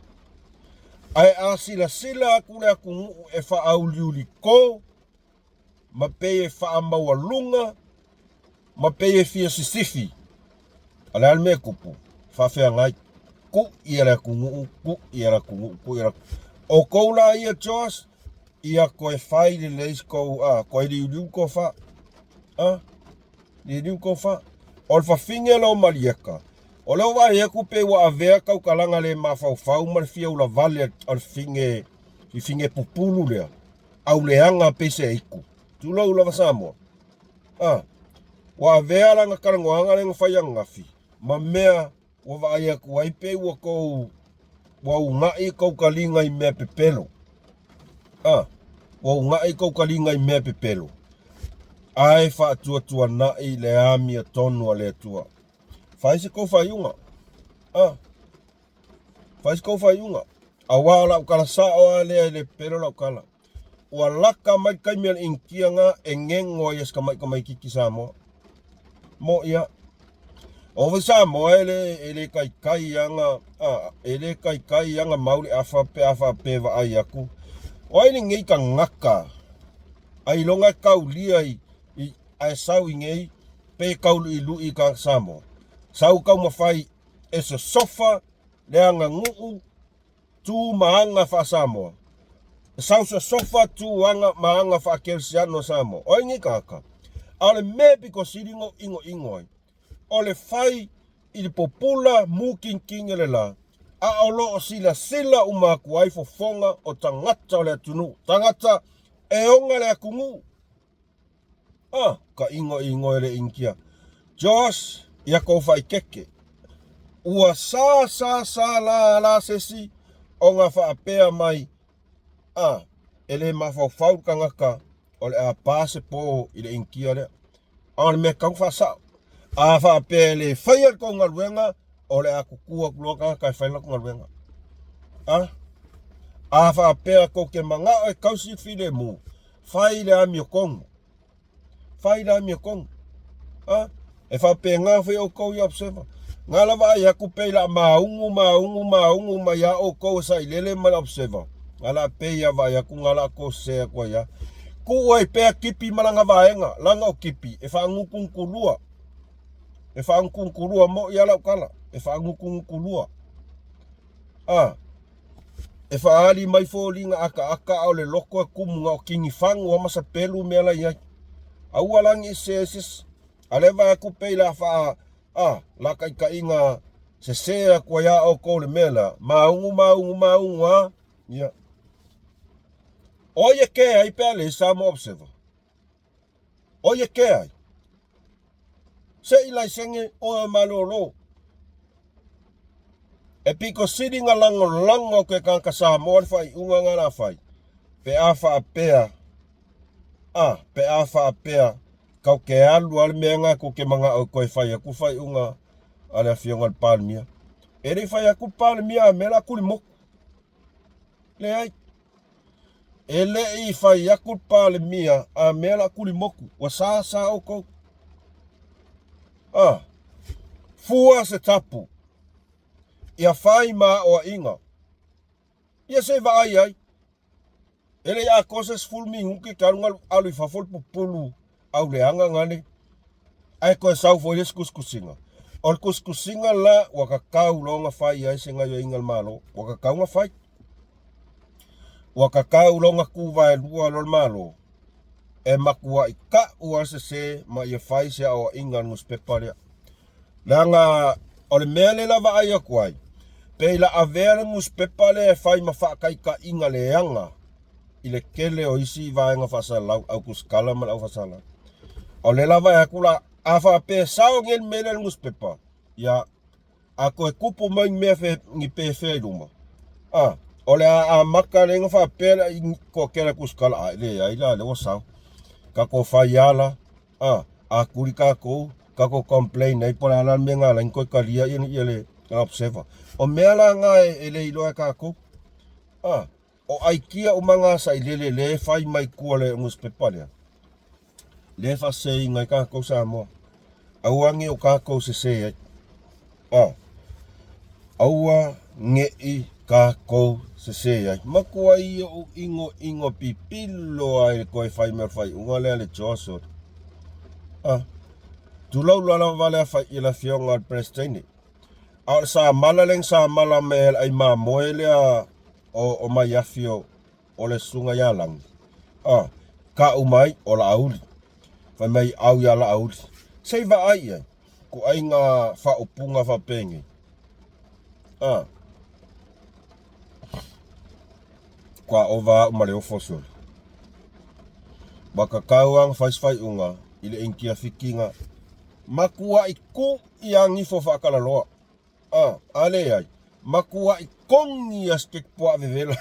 [SPEAKER 1] Ae a silasila atu le atunuu e faauliuliko ma pei e faamaualuga ma pei e fia sisifi, a o le a le mea e tupu? Faafeagai, kuʻi e le atunuu, kuʻi e le atunuu, kuʻi e le atunuu. ʻOukou la ia Josh, ia toe fai lelei se tou, a, toe liuliu le tofa, a, liuliu le tofa. O le fafine lea o Malieta, o lea ua vaai atu pei ua avea tautalaga le mafaufau ma le fia ulavale o le fafine, fafine pupulu lea, auleaga pei se aitu. Tulou lava Samoa. A, ua avea lana talanoaga lea na fai ananafi ma mea ua vaai atu ai pei ua tou ua unaʻi kou taliga i mea pepelo. A, ua unaʻi kou taliga i mea pepelo. Ae faatuatuanaʻi le amiotonu a le Atua. Fai se kou faaiuga. A, fai se kou faaiuga. Auā o lau tala sao lava lea e le pepelo lau tala. Ua laka mai le taimi a le Initia na e gego ai e si tamai tamaititi Samoa. Moʻi a. O foi Samoa e le, e le taitai ana, a, e le taitai ana mau le afa pe a faapea e vaai atu. O ai lenei tagata ailoga e taulia i, i, ae sau i nei pe tauluiului i tagata Samoa. Sau taumafai e sosofa le aganuu tu ma aga faa-Samoa. E sau sosofa tu aga ma aga faa-Kerisiano a Samoa. O ai nei tagata? A o le mea e pito sili ona ou ʻinoʻino ai, o le fai i le pupula mukinkin o le la, a o lo o silasila uma atu ai fofoga o tagata o le atunuu, tagata e ona le atunuu. Ah, ka ʻinoʻino e le Initia. Josh, ia kou faaikeke. Ua sa sa sa la la sesi o nga faapea mai, ah, e le mafaufau le tagata o le a pa se po i le Initia lea. A o le mea tatau ona faasao. A faapea e le faia le tou galuega, o le a tutu atu loa tagata e fai le latou galuega. Ah, a faapea tou te manao e tausi le filemu, Fai le amiotonu. Fai le amiotonu. Ha? E faapena foi outou ia observer. Na la vaai atu pei la maugu, maugu, maugu mai a outou e sailele ma le observer. Na la pei a vaai atu na la kou sese atu ai a. Tuu ai pea Kipi ma lana vaega, lana o Kipi e faagutugutu E faagutugutu mo ia lau tala, e faagutugutu A, e faaali mai foliga akaaka a o le loko e kumu na o kinifagu a ma sapelu mea la i ai. Aua la ne i sese ai se isi. A lea e vaai atu pei la faa, a, la taitaiga sese atu ai a outou i le mea lea, maugu, maugu, maugu a, ia. O ai e kē ai pe a leai Samoa Observer? O ai e kē ai? Se i laisene oe o malolo. E piko sili na lagolago atu e tagata Samoa le faaiuga na la fai, pe a faapea, a, pe a faapea kau ke alu a le mea na kou ke manao e toe fai atu le faaiuga a le Afioga i le Palemia. E le i fai atu le Palemia a mea la kulimoku. Leai. E le i fai atu le Palemia a mea la kulimoku. Ua sa sa outou. A, fua se tapu. Ia fai ma aoaiga. Ia se i vaai ai. E le i atoa se 10 minute ke alu galu alu i fafo le pupulu auleaga gane ae toe sau foi le isi tusitusiga. O le tusitusiga la ua tatau loa ona fai ai se gaioiga a le Malo. Ua tatau ona fai. Ua tatau loa ona tuvaelua loa le Malo e matuai tau lava le sese ma ia fai se aoaiga a le nusipepa lea. Leaga o le mea lea la vaai atu ai, pei la avea le nusipepa lea e fai ma faataitaiga leaga i le tele o isi vaega faasalalau, au tusitala ma le au faasalalau. O lea la vaai atu la, a faapea e sao nei le mea lea i le nusipepa, ia, a toe tupu mai ni mea fe, ni pefea i luma, A, o le a amata lea na faapea le ai toatele atu sikala, a leai la, lea ua sao. Tatou fai ala, a, a tuli tatou, tatou complain ai po o le a la le mea na ala ai ona toe talia ia le observer. O mea la na e le iloa e tatou. A, o aikia uma na sailele lea e fai mai tua o le newspaper lea, lea e faaseseina ai tatou Samoa. Aua ne i o tatou sese ai. A, aua ne i tatou sese ai. Matuai ou inoino pipilo lava i le toe fai mai o le faaiuga lea a le Joshua. A, tulou lava le afaia i le afioga i le Peresetene. A o le samala lea na samala mai ai le ai mamoe lea o Maiafi o o le susuga ia Lagi, a, tau mai o Laauli. Fai mai au ia Laauli, se i vaai i ai, ituaiga faaupuga faapenei. A, kua ova au ma le ofo sole. Ua tatau lava ona fai se faaiuga i le Initia Fikiga. Matuai tuu i agifo faatalaloa. A, a leai, matuai kogi a se keki puaa vevela.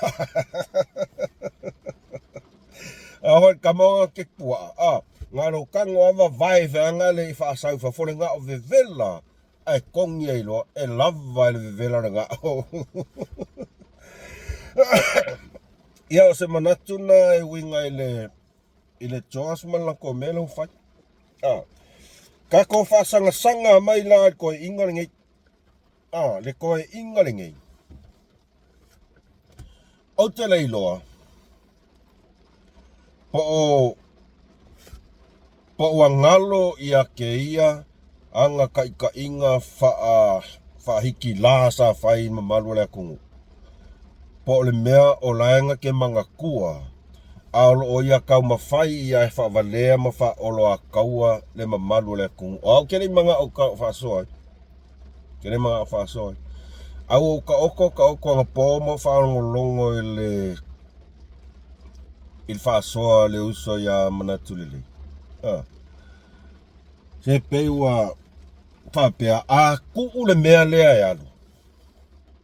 [SPEAKER 1] A hoi kama o keki puaa, a, na lou tago a vavae feaga le i faasau i fafo le gao vevela, ae kogi ai loa, e lava i le vevela o le gao. Ia, o se manatu na e uiga i le, i le Josh ma le latou mea lea ua fai. A, tatou faasagasaga mai la i le toeaiina lenei. A, le toeaiina lenei. Ou te le iloa po o po ua galo ia kēia aga taitaiga faa faahikilā sa fai i mamalu o le atunuu, po o le mea o la e na te manatua a o lo o ia taumafai ia e faavalea ma faaoloataua le mamalu o le atunuu. O au ke le i manaʻo i faasoa ai. Ke le manaʻo faasoa ai. A ua ou taoto taoto anapō ma ou faalogologo i le i le faasoa a le uso iā Manatu Lelei. A. Se pei ua faapea, a tuu le mea lea e alu.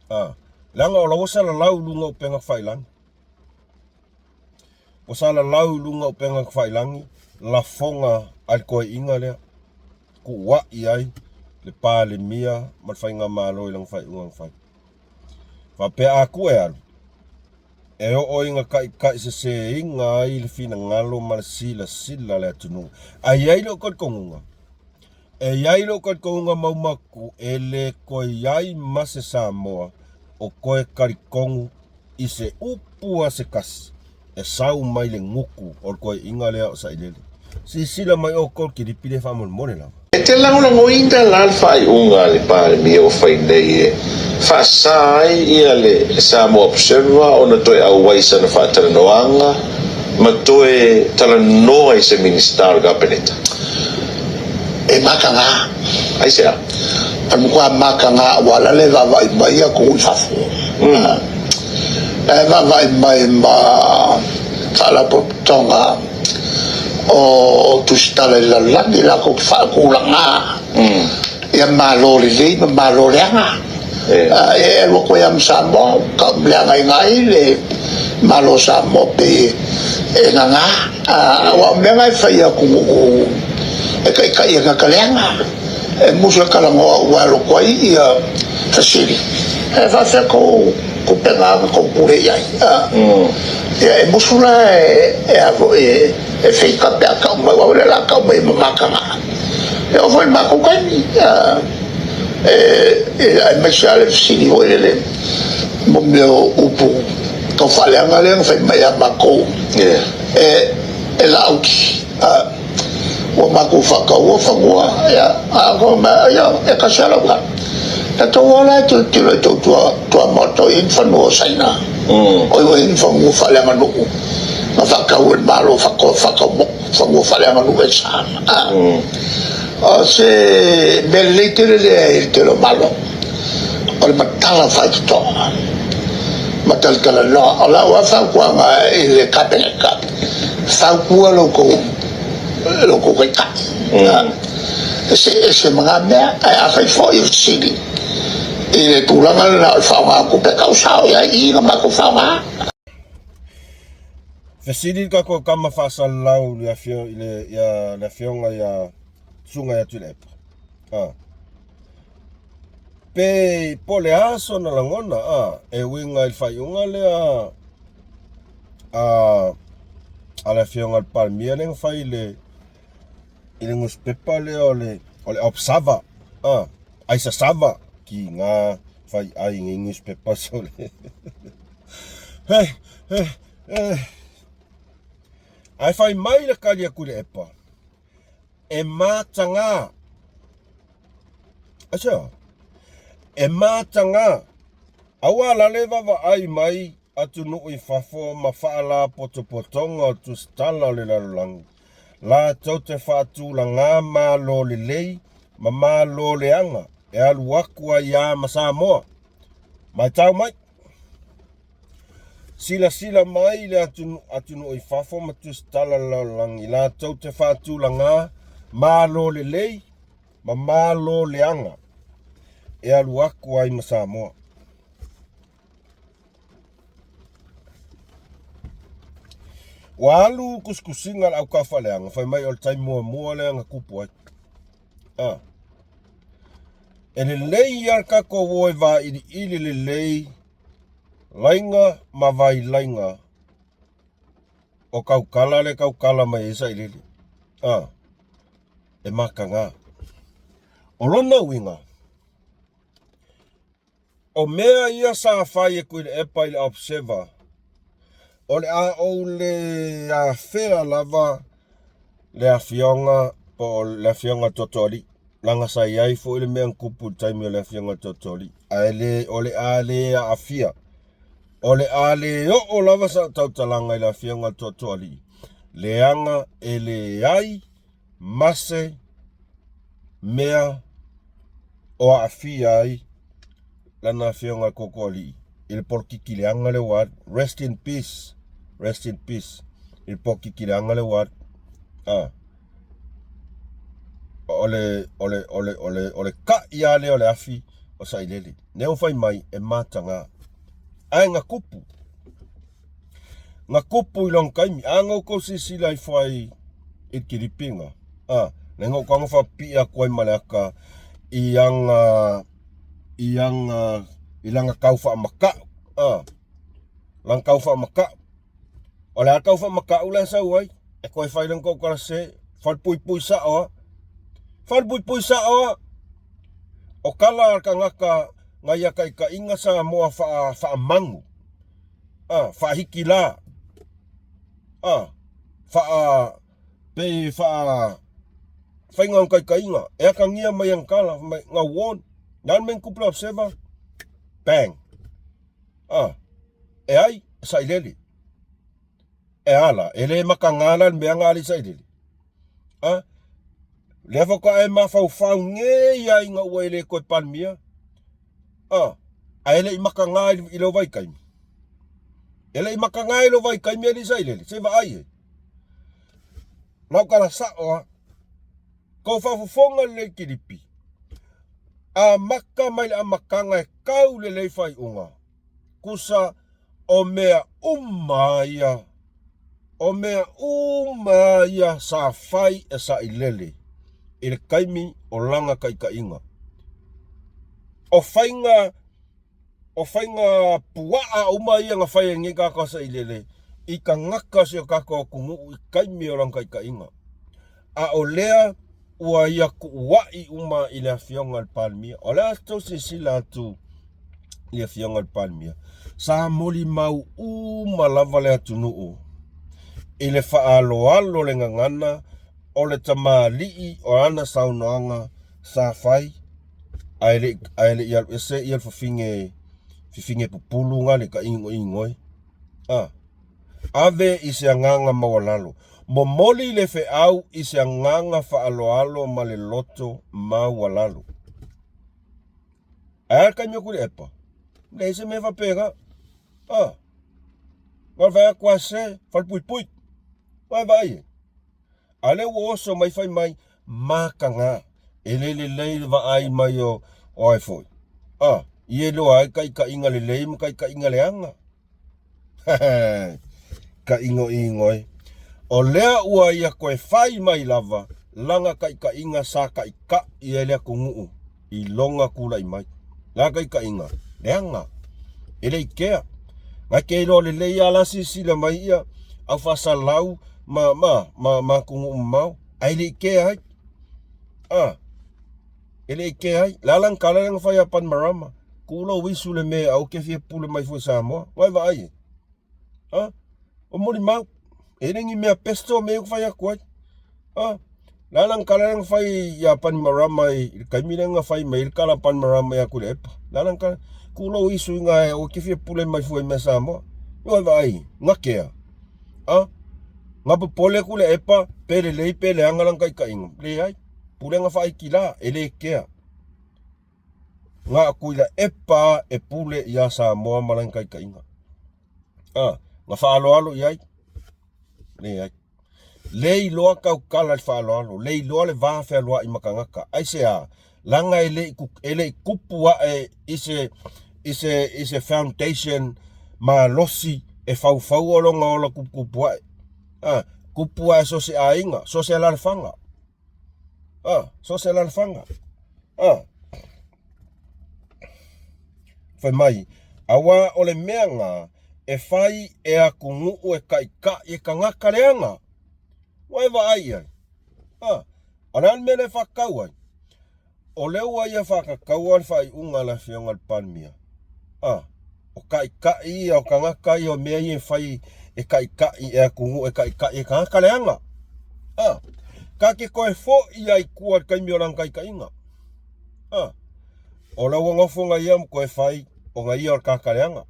[SPEAKER 1] A. Leaga o la ua salalau i luga o upega tafailagi. Ua salalau i luga o upega tafailagi lafoga a le toeaiina lea, tuuai ai le Palemia ma le Faigamalo i lana faaiuga na fai. Faapea a tuu e alu, e oo ina taitaiseseina ai le finagalo ma le silasila a le atunuu. Ae i ai lou talitonuga, e i ai lou talitonuga maumatu e le toe i ai ma se Samoa o toe talitonu i se upu a se tasi e sau mai le gutu o le toeaiina lea o Sailele. Silasila mai outou i le kilipi lea faamolemole lava.
[SPEAKER 2] E te lagolagoina la le faaiuga a le Palemia ua fai nei e faasa ai ia le Samoa Observer ona toe auai i sana faatalanoaga ma toe talanoa i se Minisita o le Kapeneta?
[SPEAKER 3] E mataga.
[SPEAKER 2] Aisea?
[SPEAKER 3] E matua mataga aua o la e vaavaai mai atunuu i fafo. La e vaavaai mai ma faalapotopotoga o tusitala i le lalolagi latou te faatulaga ia Malo lelei ma Malo leaga. E alu atu ai lava ma Samoa, tau leaga ai le Malo o Samoa pei e nana. Aua o mea na e fai e atunuu e taitai e tagata leaga. E musu e talanoa ua alu atu ai ia fesili, e faafefea tou tupega na tou pule i ai? Ia e musu la e a foi e feita pe a tau mai, aua o lea o le a tau mai ma mataga. E oo foi i le matou taimi, aemaise lava le fesili foi lele mo mea o upu tau faaleaga lea na fai mai ia matou e Laauli. Ua matou faataua fanua, ia, a o mea, ia, e tasi lava lau tala. Ia tou o la e tilotilo i tou tuamaota o i ai ni fanua o Saina, o i ai ni fanua faaleaganuu na faatau e le Malo faatau moku, fanua faaleaganuu e sa. O se mea lelei tele lea i le tele o Malo, o le matala faitotoa ma talatalanoa. O lau lava fautuaga i le Kapeneta, fautua lo outou taitai, e see ese ma na mea. Ae afai foi o fesili I le tulaga lena o le faaaoga o tupe, tau sao i ai i i na matou faaaoga.
[SPEAKER 1] Fesili le tatou tama faasalalau i le ia le afioga ia Susuga ia Tuilaepa. A. Pe po o le a sona lagona a e uiga i le faaiuga lea a a le afioga i le Palemia lea na fai i le i le nusipepa lea o le o le Observer a Aisasava ki ngā fai ai i newspaper so le he he he Ae fai mai le kali a Tuilaepa, e matagā. Aisea? E matagā. Aua la le vaavaai mai atunuu i fafo ma faalapotopotoga o tusitala o le lalolagi, latou te faatulagā Malo lelei ma Malo leaga e alu aku ai a ma Samoa. Matau mai. Silasila mai le atunuu i fafo ma tusitala le lalolagi latou te faatulagā Malo lelei ma Malo leaga e alu aku ai ma Samoa. Ua alu kusikusiga a le aukaufaaleaga fai mai o le taimi muamua lea na tupu ai. A. E lelei lava le tatou o e vailiili lelei laiga ma vailaiga o tautala lea e tautala mai ai Sailele. A. E mataga. O lona uiga, O mea ia sa fai e Tuilaepa i le Observer, o le a ou le afea lava le afioga po o le afioga Totoalii, leaga sa i ai foi le mea na tupu i le taimi o le afioga Totoalii, ae le, o le a le aafia, o le a le oo lava sau tautalaga i le afioga Totoalii, leaga e leai ma se mea o aafia ai lana afioga i le Tootooalii i le polokiki leaga lea ua alu. Rest in peace, rest in peace i le polokiki leaga lea ua alu. Ah. O le, o le, o le, o le, o le kai lava lea o le afi o Sailele. Lea ua fai mai e mataga. Ae na tupu. Na tupu i lona taimi. A na outou silasila ifo ai i le kilipiga, a, lea na ou tago faapipii atu ai ma le ata i aga, i aga, i lana tau faamatau, a, lana tau faamatau. O le a tau faamatau la e sau ai? E toe fai lana tautala sese, falepuipui sao lava. Falepuipui sao lava. O tala a le tagata na ia taitaiga Samoa faa, faamanu. a, faahikilā, a, faa, pei faa, faiga o taitaiga, e atagia mai ana tala, fai mai, na warn, na le mea na tupu le observer, bang, a, e ai, e sailele. E a la, e le mataga la le mea na a le sailele. A, lea faatoa e mafaufau nei lava ina ua e le toe Palemia, A, ae le i mataga i lou vaitaimi. E le i mataga i lou vaitaimi e le i sailele, se vaai e. Lau tala sao lava, tou faafofoga lelei kilipi, amata mai le amataga e tau lelei faaiuga. Tusa o mea uma ia, o mea uma ia sa fai e Sailele i le taimi o lana taitaiga. O faiga, o faiga puaa uma ia na fai e lenei tagata o Sailele i tagata o si o tatou atunuu i taimi o lana taitaiga. A o lea ua ia tuuai uma i le afioga i le Palemia. O le a tou silasila atu i le afioga i le Palemia, sa molimau uma lava le atunuu i le faaaloalo o le gagana o le tamalii o ana saunoaga sa fai ae le ae le i alu ese ia le fafine fifine pupulu na le tainoinoi. A. Ave i se agaga maualalo. Momoli le feau i se agaga faaaloalo ma le loto maualalo. Ae a le taimi o Tuilaepa? Leai se mea faapena. A. Na o le fai atu lava se, falepuipui. Ua vaai e. A lea ua oso mai fai mai, mataga. E le lelei le vaai mai o, o ai foi. A. Ia iloa ai kaikaʻiga lelei ma kaikaʻiga leaga. Ka ʻigoʻigo e. O lea ua ia koe fai mai lava, laga kaikaʻiga sa kaʻikaʻi ai le atunuu i lona kulaʻi mai. La kaikaʻiga, leaga, e le ikea. Ngai ke iloa lelei a la silasila mai ia au faasalau ma, ma, ma, ma atunuu mamao, ae le ikea ai. A, e le ike ai. Le a lana kala lea na fai ia Panimarama, Tuu lou isu le mea aua ke fia pule mai fua i Samoa. Ua e vaai e? Ha? O molimau. E le ni mea pesto mea ua fai atu ai. Ha? Le a lana kala lea na fai ia Panimarama i le taimi lea na fai mai ai le kala a Panimarama ia Tuilaepa. Le a lana kala? Tuu lou isu i ina aua ke fia pule mai fua i mea Samoa. Ua e vaai? Na kea. Ha? Na popole Tuilaepa pe lelei pe leaga lana taitaiga. Leai. Pulega faaitila, e le kea. Na Tuilaepa e pule iā Samoa ma lana taitaiga. A, na faaaloalo i ai? Leai. Le iloa tautala i le faaaloalo, le iloa le va fealoai ma tagata. Aisea? Leaga e le i, e le i tupu ae i se, i se, i se foundation malosi e faufauua lona ola tuputupu ae. A, tupu ae so o se aiga, so o se alaalafaga. A, so o se alaalafaga. A. Fai mai, auā o le mea na e fai e atunuu e kaʻikaʻi e tagata leaga. Ua e vaai i ai. A, o le a le mea lea e fatatau ai? O lea ua ia faatataua le faaiuga a le Afioga i le Palemia. A, o kaʻikaʻi ia, o tagata ia, o mea ia e fai e kaʻikaʻi e atunuu e kaʻikaʻi e tagata leaga. A, ta te toe foʻi ai tua i le taimi o lana taitaiga. A, o la ua nofo na ia ma toe fai o na ia o le tagata leaga.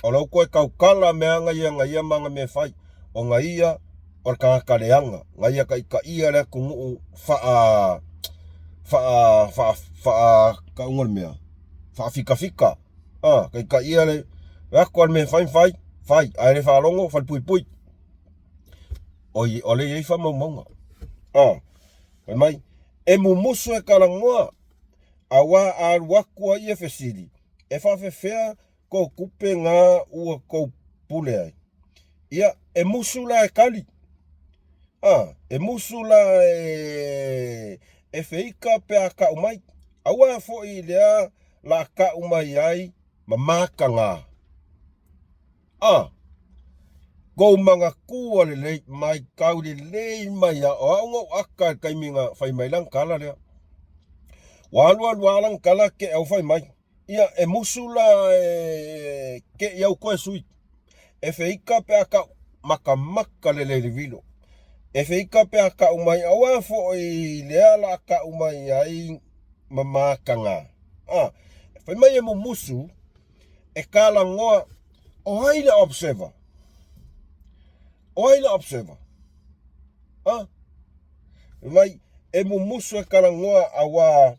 [SPEAKER 1] O la ua toe tautala mea na ia na ia ma ana mea e fai, o na ia o le tagata leaga, na ia taitaia le atunuu faa, faa, faa, faa, tauga o le mea, faafikafika, a, taitaia le, o atu lava le mea e fai ma fai, fai, ae le faalogo, falepuipui. O lea e i ai faamaumauga. A, fai mai, e mumusu e talanoa, auā a alu atu ai ia fesili, e faafefea kou tupe na ua kou pule ai? Ia, e musu la e kali. A, e musu la e, e feika pe a kau mai. Aua foʻi lea la kau mai ai ma maka ga. A, kou manatua lelei, maitau lelei mai a, o au na ou aka i le taimi na fai mai lana tala lea. Ua alu alu a lana tala ke au fai mai. Ia, e musu la e ke i au koe sui. E feika pe a kau makamaka lelei le vilo. E feika pe a kau mai, aua foʻi lea la kau mai ai ma makaga. A, fai mai e mumusu, e kalagoa, o ai le observer? O ai le observer? A, fai mai, e mumusu e kalagoa auā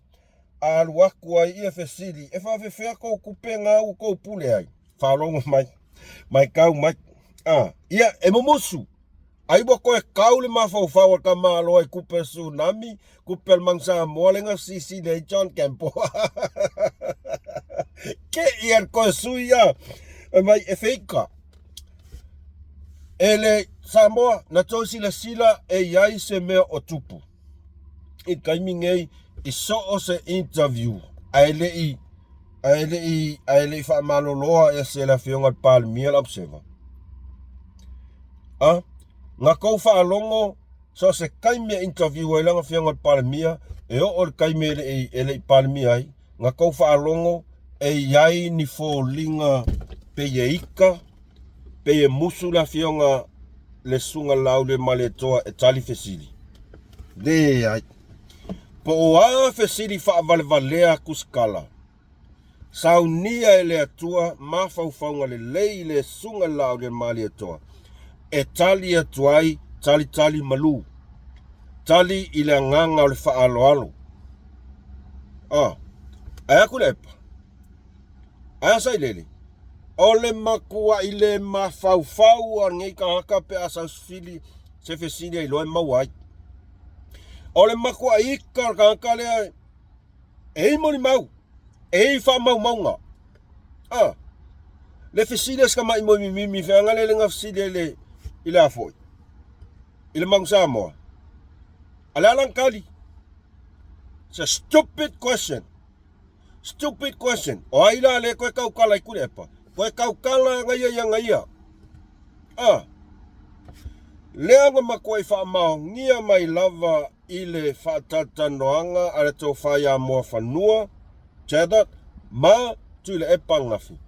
[SPEAKER 1] a alu atu ai ia fesili, e faafefea kou kupe ga ua kou pule ai? Faalogo mai, maitau mai, a, ia, e mumusu, ai ua toe kau le mafaufau a le tamaloa i kupe tsunami, kupe a le Manu Samoa lea na fesilisilii ai John Campbell. Ke ia le toe sui a, fai mai, e feika. E le Samoa, na tou silasila e i ai se mea o tupu. I le taimi nei i so o se interview ae le i ae le i ae le i faamaloloa ese le afioga i le Palemia le Observer. A na tou faalogo so o se taimi e interview ai lana afioga i le Palemia e oo i le taimi e le i e le i Palemia ai, na tou faalogo e i ai ni foliga pei e ika Pei e musu le afioga le Susuga Laaulialemalietoa e tali fesili. Leai. Po o a fesili faavalevalea kusikala, saunia e le Atua mafaufauga lelei i le Susuga Laaulialemalietoa e tali atu ai talitali malu. Tali i le agaga o le faaaloalo. A, ae aku le epa. Ae a sailele? O le matuaʻi le mafaufau a lenei tagata pe a sausifili se fesili a iloa e maua ai. O le matuaʻi ika o le tagata lea e i molimau. E i faamaumauga. A, le fesili a si tamai moi mimimi feaga le le fesili ai le i le a foi. I le Magu Samoa. A le ala tali. It's a stupid question. Stupid question. O ai la le koe taukala i Tuilaepa? Koe taukala nga ia ia nga ia. A. Lea na matuai faamaonia mai lava i le faatalatanoaga a le tofa ia Muafanua, Chaddock, ma Tuilaepa ananafi.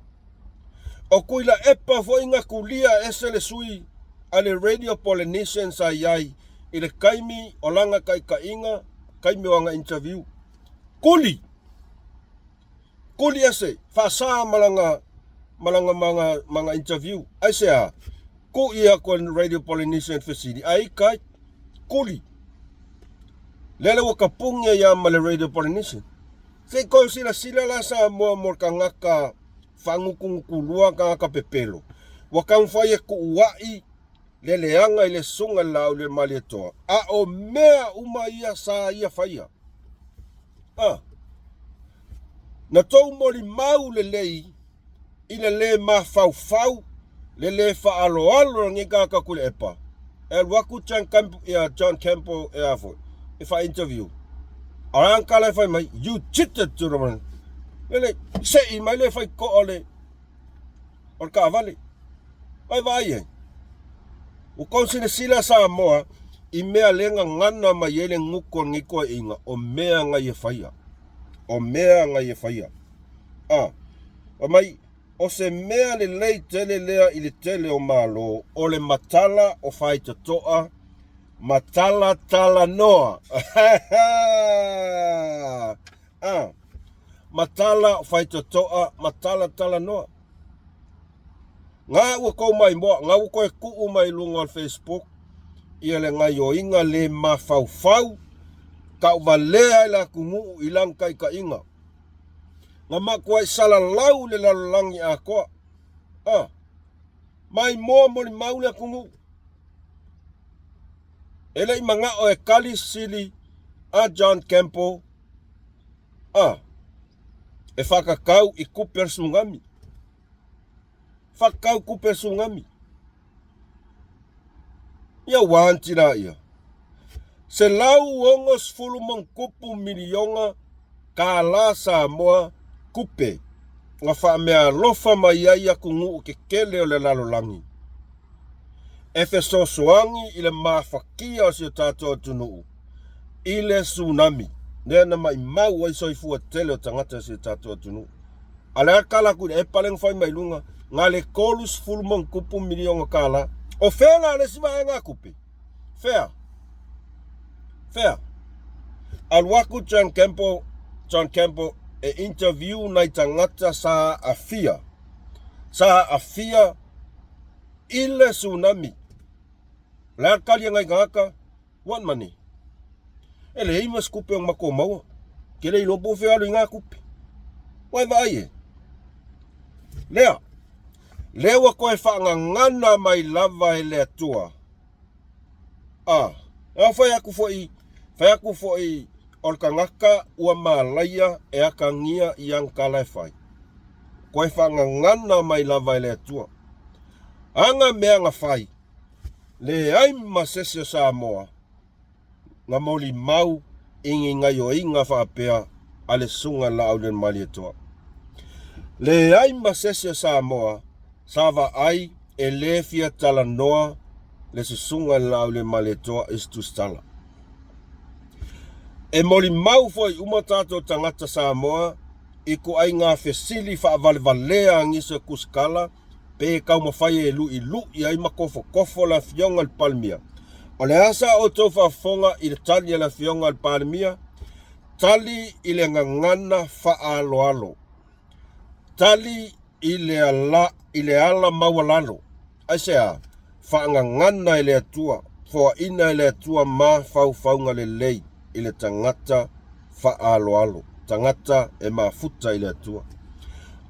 [SPEAKER 1] O Tuilaepa foi na tulia ese le sui a le Radio Polynesian sa i ai i le taimi o lana taitaiga, taimi o ana interview. Kuli! Kuli ese, faasa ma lana ma lana ma lana interview. Aisea? Kui aku e le Radio Polynesian fesili, ai kai? Kuli! Lele ua kapungi ai a ma le Radio Polynesian. Se i kou silasila la Samoa mo le tagata faagutugutu-lua, tagata pepelo. Ua taumafai e tuua'i le leaga i le susuga i le Laau i le Malietoa, a o mea uma ia sa ia faia. A. Na tou molimau lelei i le lē mafaufau, le lē faaaloalo o lenei tagata Tuilaepa, e alu atu John Campbell, ia John Campbell e a foi, e faa-interview. A o le a le tala e fai mai? You cheated to the... Lele, se'i mai le faitotoa o le o le taavale. Vai vaai ai. Ua tou silasila Samoa i mea le gagana mai ai le gutu o lenei toeaiina, o mea na ia faia. O mea na ia faia. A, fai mai, o se mea lelei tele lea i le tele o Malo, o le matala o faitotoa ma talatalanoa. A, matala faitotoa ma talatalanoa. Nga ua tou maimoa, nga ua toe tuu mai luga o le Facebook ia le gaioiga le mafaufau tauvalea ai le atunuu i lana taitaiga. Na matuai salalau le lalolagi atoa. A, maimoa molimau le atunuu. E le i manao e tali sili a John Campbell a e whakakau i kupe o le tsunami. Whakakau kupe o le tsunami. Ia ua anti la ia. 160 miliona kālā Samoa kupe na whaameaalofa mai ai atunuu kekele o le lalolagi. E fesoasoani i le mafatia o si o tatou atunuu i le tsunami lea na maimau ai soifua tele o tagata o si o tatou atunuu. A le a tala atu i le epa lea na fai mai luga, na le 30 ma miliona kālā. O fea la le isi vaega tupe? Fea? Fea? Alu atu John Campbell, John Campbell e interview nai tagata sa aafia. Sa aafia i le tsunami. O le a le tali a nai tagata? What money? E leai ma se tupe o matou maua. Ke le iloa po o fea alu i ngā tupe. Ua e vaai e. Lea, lea ua toe faagagana mai lava e le Atua. A, a fai atu foi, fai atu foi o le tagata ua malaia e atagia i ana tala e fai. Toe faagagana mai lava e le Atua. Ana mea na fai, leai ma sesi o Samoa na molimau i ni gaioiga faapea a le Susuga Laaulialemalietoa. Leai ma sesi o Samoa sa vaai e le fia talanoa le Susuga Laaulialemalietoa i se tusitala. E molimau foi uma tatou tagata Samoa i ituaiga fesili faavalevalea a nisi o tusitala pe taumafai e luʻiluʻi ai ma tofotofo le Afioga i le Palemia. O le a sa outou faafofoga i le tali a le Afioga i le Palemia? Tali i le gagana faaaloalo. Tali i le ala, i le ala maualalo. Aisea? Faagagana e le Atua, foaina e le Atua mafaufauga lelei i le tagata faaaloalo, tagata e mafuta i le Atua.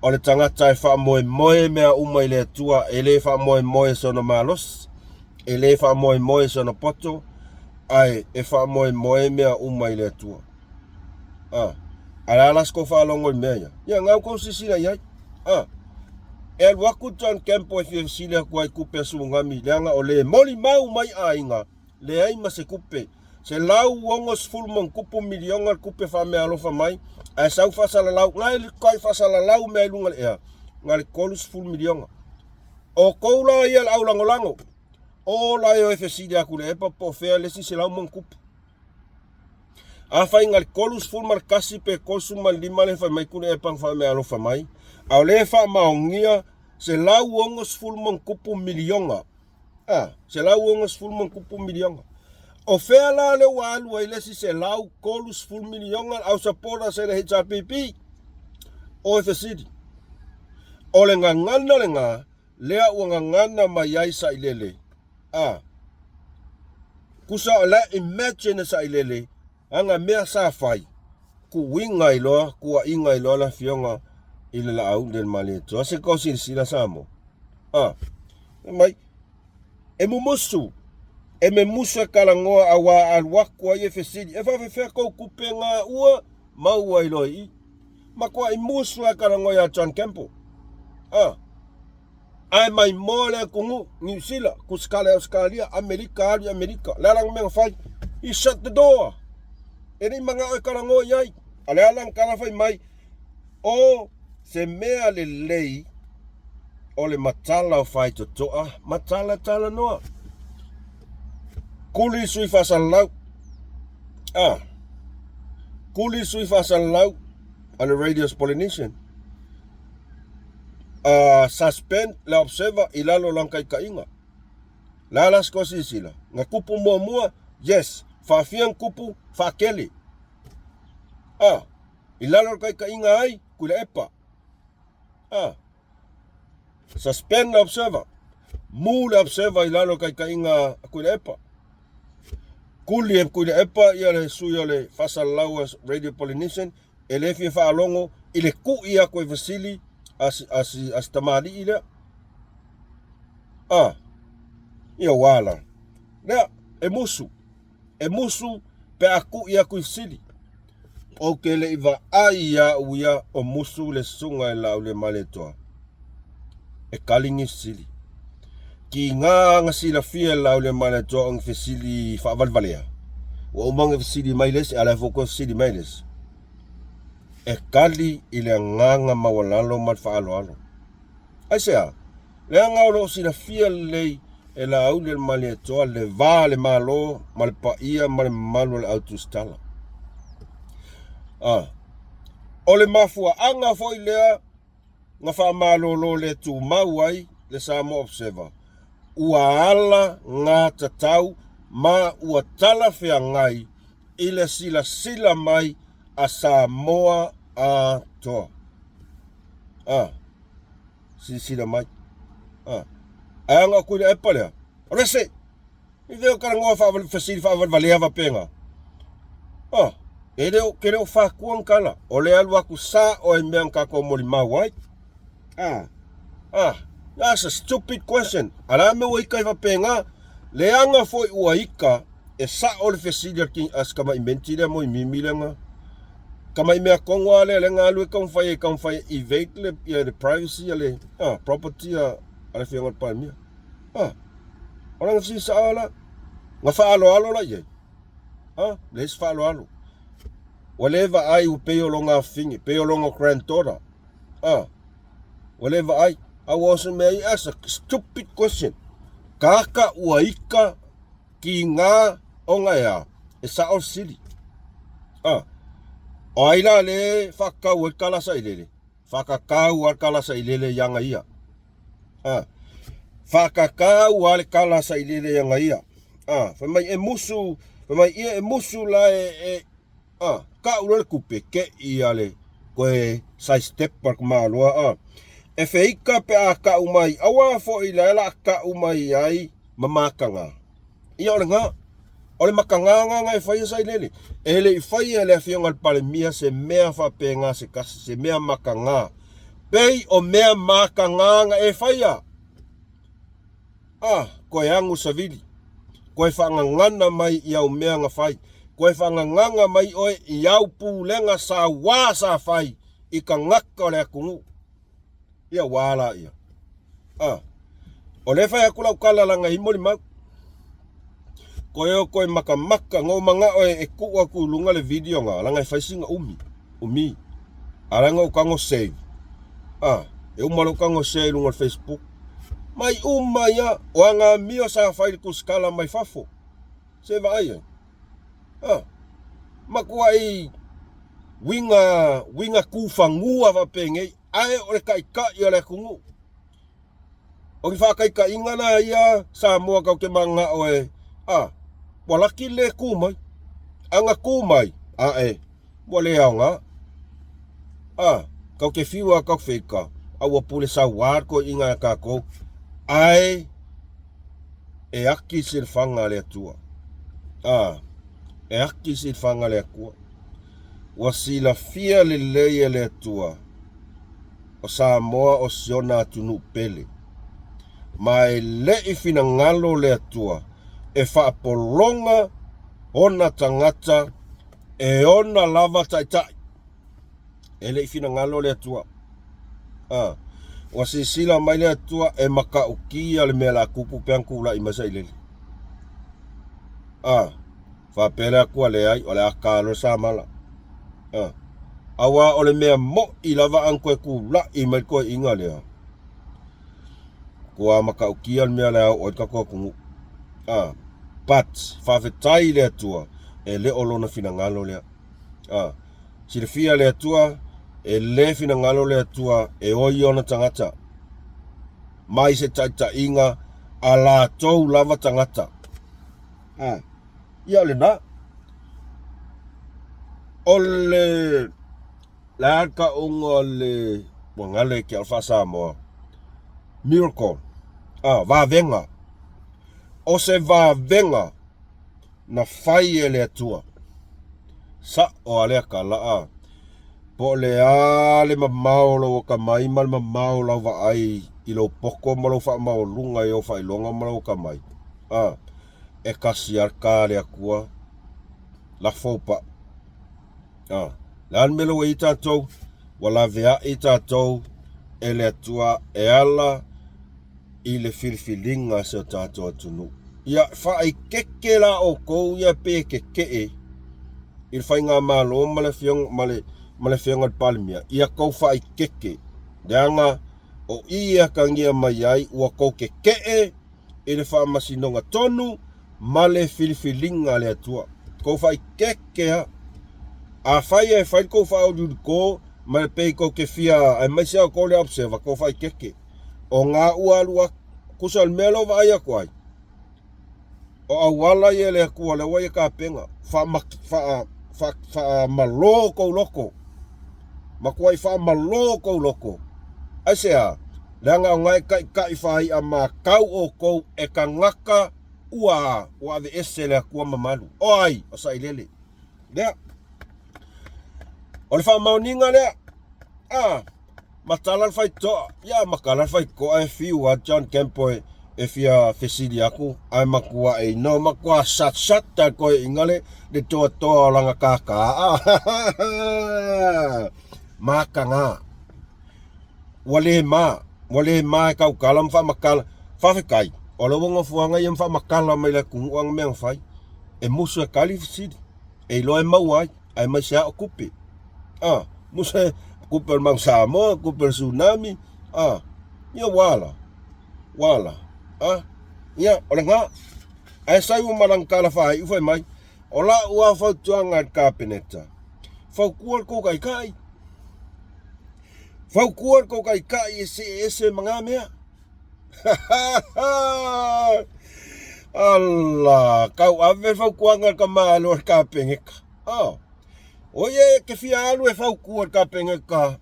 [SPEAKER 1] O le tagata e faamoemoe mea uma i le Atua, e le faamoemoe sona malosi, e le faamoemoe sona poto, ae e faamoemoe mea uma i le Atua. A. A le a la se kou faalogo i mea ia? Ia, gau kou silasila i ai. A. E alu aku John Campbell e fia fesili atu ai kupe a Sumugami, leaga o le molimau mai aiga, leai ma se kupe. $160 miliona le kupe faameaalofa mai, ae sau faasalalau, na e kai faasalalau mea i luga o le ea, na le $30 miliona. O kou la ia le aulagolago, o la e o e fesili atu le epa po o fea le isi selau ma tupu. Afai na le 31 pe 35 le fai mai ku le epa na faameaalofa mai, a o lea e faamaonia $160 miliona. A, $160 miliona. O fea la lea ua alu ai le isi $130 miliona le au supporters e le HRPP? O e fesili. O le gagana lena lea ua gagana mai ai Sailele. A, kusa o la imagine Sailele Ana mea sa fai, kuuiga ai loa, kuaiga ai loa le afioga i le Laauli a le Malietoa, se kau silasila Samoa. A, fai mai, e mumusu, e memusu e kalagoa auā alu aku ai e fesili, e faafefea kou kupe ga ua maua ai loa i i. Makuaʻi musu a e kalagoa iā John Campbell. A. Ae maimoa le atunuu, Niu Sila, Kusikala i Ausekalia, Amerika, alu i Amerika. Le a la na mea na fai? He shut the door. E le i manao e talanoa i ai. A le a la na tala fai mai, o se mea lelei o le matala o faitotoa, matala talanoa. Kuli sui faasalalau. Ah. Kuli sui faasalalau a le Radios Polynesian. uh, suspend le observer i lalo o lana taitaiga. Le a la se toa silasila? Na tupu muamua, yes. Faafia na tupu, faatele. Ah, i lalo o le taitaiga ai, Tuilaepa. Ah, suspend le observer. Mu le observer i lalo o le taitaiga a Tuilaepa. Kuli e Tuilaepa ia le sui o le faasalalau a Radio Polynesian E le fia faalogo i le kuʻi aku e fesili a si, a si, a si tamalii lea. A, ia ua ala. Lea, e musu. E musu pe a kuʻi aku i fesili. Ou te le i vaai iaʻu ia o musu le susuga i Laauliamaletoa. E kali ni fesili. Kiga na silafia e Laauliamaletoa o ni fesili faavalevalea. Ua uma ona fesili mai le isi, a o le a foi toe fesili mai le isi. E kali i le agaga maualalo ma le faaaloalo. Aisea? Leaga o lo o silafia lelei e Laauliamaletoa le va le Malo ma le paia ma le mamalu o le au tusitala. A. O le mafuaaga foi lea na faamalolo le tumau ai le Samoa Observer, ua ala gatatau ma ua talafeagai i le silasila mai a Samoa atoa. A, silasila mai. A, ae aga aku i le epa lea, Alu ese! I veo talanoa faavale fesili faavalevalea faapena. Ah, e le o, ke le o fakua ni tala. O le alu aku sa o e mea na tatou molimau ai. Ah, ah, that's a stupid question. A le a mea ua ika ai faapena? Leaga foi ua ika e sao le fesili a le a si tamaʻi menti lea moemimi lea na tamaʻi mea tonu lava lea lea na alu e taumafai e taumafai e evade le, ia le privacy a le ah, property a, a le afioga i le Palemia. Ah, o lana fesili sao la, na faaaloalo la i ai. Ah, leai se faaaloalo. Ua le vaai ua pei o lona afafine, pei o lona granddaughter. Ah, ua le vaai. A ua oso mea i ask a stupid question. Kaka ua ika ki ngā ona e a, e sao le fesili. Ah, o ai la le whakakau ai kalasa i lele? Whakakau a kalasa i lele i anga ia. A, whakakau a le kalasa i lele i anga ia. A, whai mai e musu, whai mai ia e musu la e, e a, ka ula le kupe ke i a le koe side step pa ka maloa a. E wheika pe a kau mai, aua foi la e la kau mai ai ma makanga. Ia o le gā. O le makagāga e faia sailele. E le i faia e le Afioga i le Palemia se mea faapena se tasi, se mea makagā. Pei o mea makagāga e faia. Ah, koe agu savili. Koe faagagana mai i au mea na fai. Koe faagagaga mai oe i au pulega sauā sa fai i tagata o le atunuu. Ia ua a laia? A, o lea e fai atu lau tala leaga e i molimau. Koe o koe makamaka, na ou manao e tuu atu i luga le video na, leaga e fai sina umi, umi. A o la e na ou tago save, a, e uma loa ou tago share i luga o le Facebook. Mai uma ai lava, o aga amio sa fai i le tusitala mai fafo. Se vaai ai. A, matuai uiga, uiga tufanua faapenei, ae o le taitai o le atunuu. O ni faataitaiga la ia Samoa tatou te mananao e, a, ua laki le le tu mai. A na tu mai, ae, ua le aoga. A, tatou te fiu lava tatou te feita, a ua pule saua le toeaina ia tatou, ae e ati se lefaga a le Atua. A, e ati se lefaga a le Atua. Ua silafia lelei e le Atua o Samoa o siona atunuu pele, ma e le i finagalo le Atua e faapologa ona tagata e ona lava taitai. E le i finagalo le Atua. A, ua silasila mai le Atua e matautia le mea la tupu pe ana tulai mai sailele. A, faapea le Atua, leai, o le a ta loa le samala. A, aua o le mea mo'i lava ana toe tulai mai le toeaina lea, ua matautia le mea o le a oo ai le tatou atunuu. A, but, faafetai i le Atua, e le o lona finagalo lea. A, silafia le Atua, e le finagalo le Atua e oi ona tagata mai se taitaiga a latou lava tagata. A, ia o lena. O le le a le tauga o le ua galo ia te au le faa-Samoa, miracle, a, vavega. O se vavega na fai e le Atua. Sa'o a lea tala a. Po o le a le mamao o lou atamai ma le mamao o lau vaai i lou poto ma lou faamaualuga i ou faailoga ma lou atamai, a, e tasi lava le ta a le Atua, lafo ou pa'u. A, le a le mea lea ua i ai tatou? Ua laveai tatou e le Atua e ala i le filifiliga a si o tatou atunuu. Ia faaeteete la outou ia pe tetee i le faigamalo ma le afioga ma le ma le afioga i le Palemia, ia tou faaeteete, leaga o i e atagia mai ai ua tou tetee i le faamasinoga tonu ma le filifiliga a le Atua. Tou faaeteete lava. Afai e fai le tou faauliuliko ma pei tou te fia aemaise lava outou le observer, tou faaeteete. O ga ua alu atu, tusa o le mea lea ua vaai atu ai, o auala ia e le Atua lea ua ia tapena, faamalo tou loto, matuai faamalo tou loto. Aisea? Leaga o ga e taitai faai'a matau outou e tagata ua ua aveese e le Atua mamalu. O ai? O Sailele. Lea. O le faamaoniga lea. Ah, Matala le faitotoa. Ia matala le faitotoa e fiu a John Campo e, e fia fesili aku ae matua e no matua sat sat ta koe inga le le toa toa o langa kaka. Makanga. Ua le ma, ua le ma e kaukala ma faamakala. Faafetai, o lea ua nofoaga ia ma faamakala mai le atunuu ana mea na fai. E musu e tali fesili, e iloa e maua ai. Aemaise a o tupe. A, musa tupe o le mau Samoa, tupe o le tsunami, a, ia ua ala, ua ala, a, ia, o lena. Ae sau ma lana tala faaiu fai mai, o la'u lava fautuaga i le Kapeneta, fautua le tou taitai, fautua le tou taitai e see ese ma na mea. Ala, tau ave le fautuaga i le tama aloa i le Kapeneta. Oh. O ia e te fia alu e fautua i le Kapeneta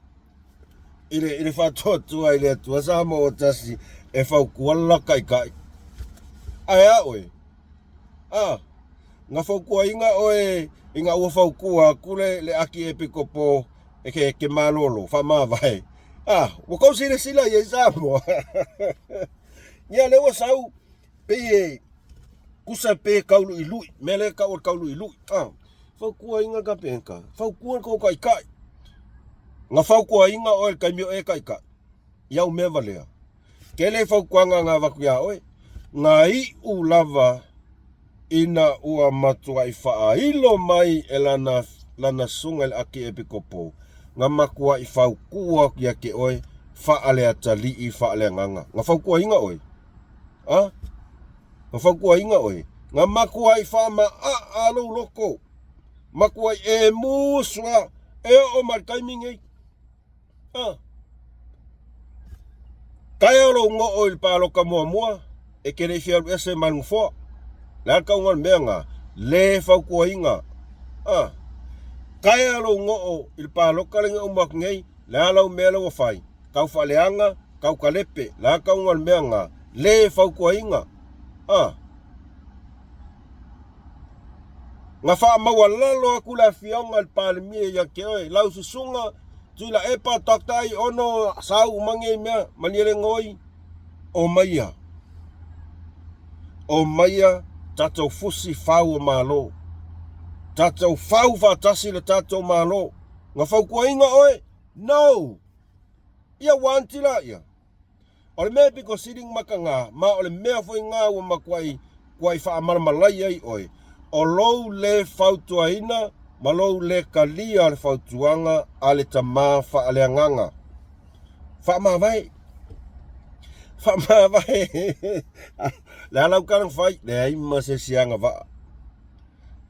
[SPEAKER 1] i le, i le faatuatua i le Atua Samoa ua tasi e fautua le la taitai. Ae a oe? Ah, na fautuaina oe ina ua fautua atu le, le Akiepikopo e ke, ke malolo, faamavae. Ah, ua tou silasila i ai Samoa. Ia, lea ua sau, pei e, kusa pe kauluilui, mea lea e tau o le kauluilui. Ah. Fautuaina le Kapeneta, fautua le tou taitai. Na fautuaina oe i le taimi o e taitai, i au mea valea. Tele fautuaga na avatu ia oe, na iu lava ina ua matuai faailo mai e lana, lana susuga i le Akiepikopo, na matuai fautua atu ia te oe faaleatalii faaleagaga. Na fautuaina oe? A? Na fautuaina oe? Na matuai faamaaa lou loto, matuai e musu lava, e oo mai i le taimi nei. A. Taea lou goo i le palota muamua, e te le i fia alu ese ma le nofoa. Le a le tauga o le mea na? Le fautuaina. A. Taea lou goo i le palota lea na uma atu nei, le a lau mea la ua fai? Tau faaleaga, tau kalepe. Le a le tauga o le mea na? Le fautuaina. A. Na faamaualalo atu le afioga i le Palemia ia te oe, lau susuga Tuilaepa Doctor Ai Ono sau uma nei mea, Malielegaoi, omaia, omaia tatou fusi fau o Malo, tatou fau faatasi le tatou Malo. Na fautuaina oe? No! Ia ua anti laia. O le mea e pito sili ona mataga, ma o le mea foi lena ua matuai tuai faamalamalai ai oe, o lou le fautuaina ma lou le talia o le fautuaga a le tama faaleagaga. Faamavae. Faamavae. Le a lau tala na fai? Leai ma se isi agavaa.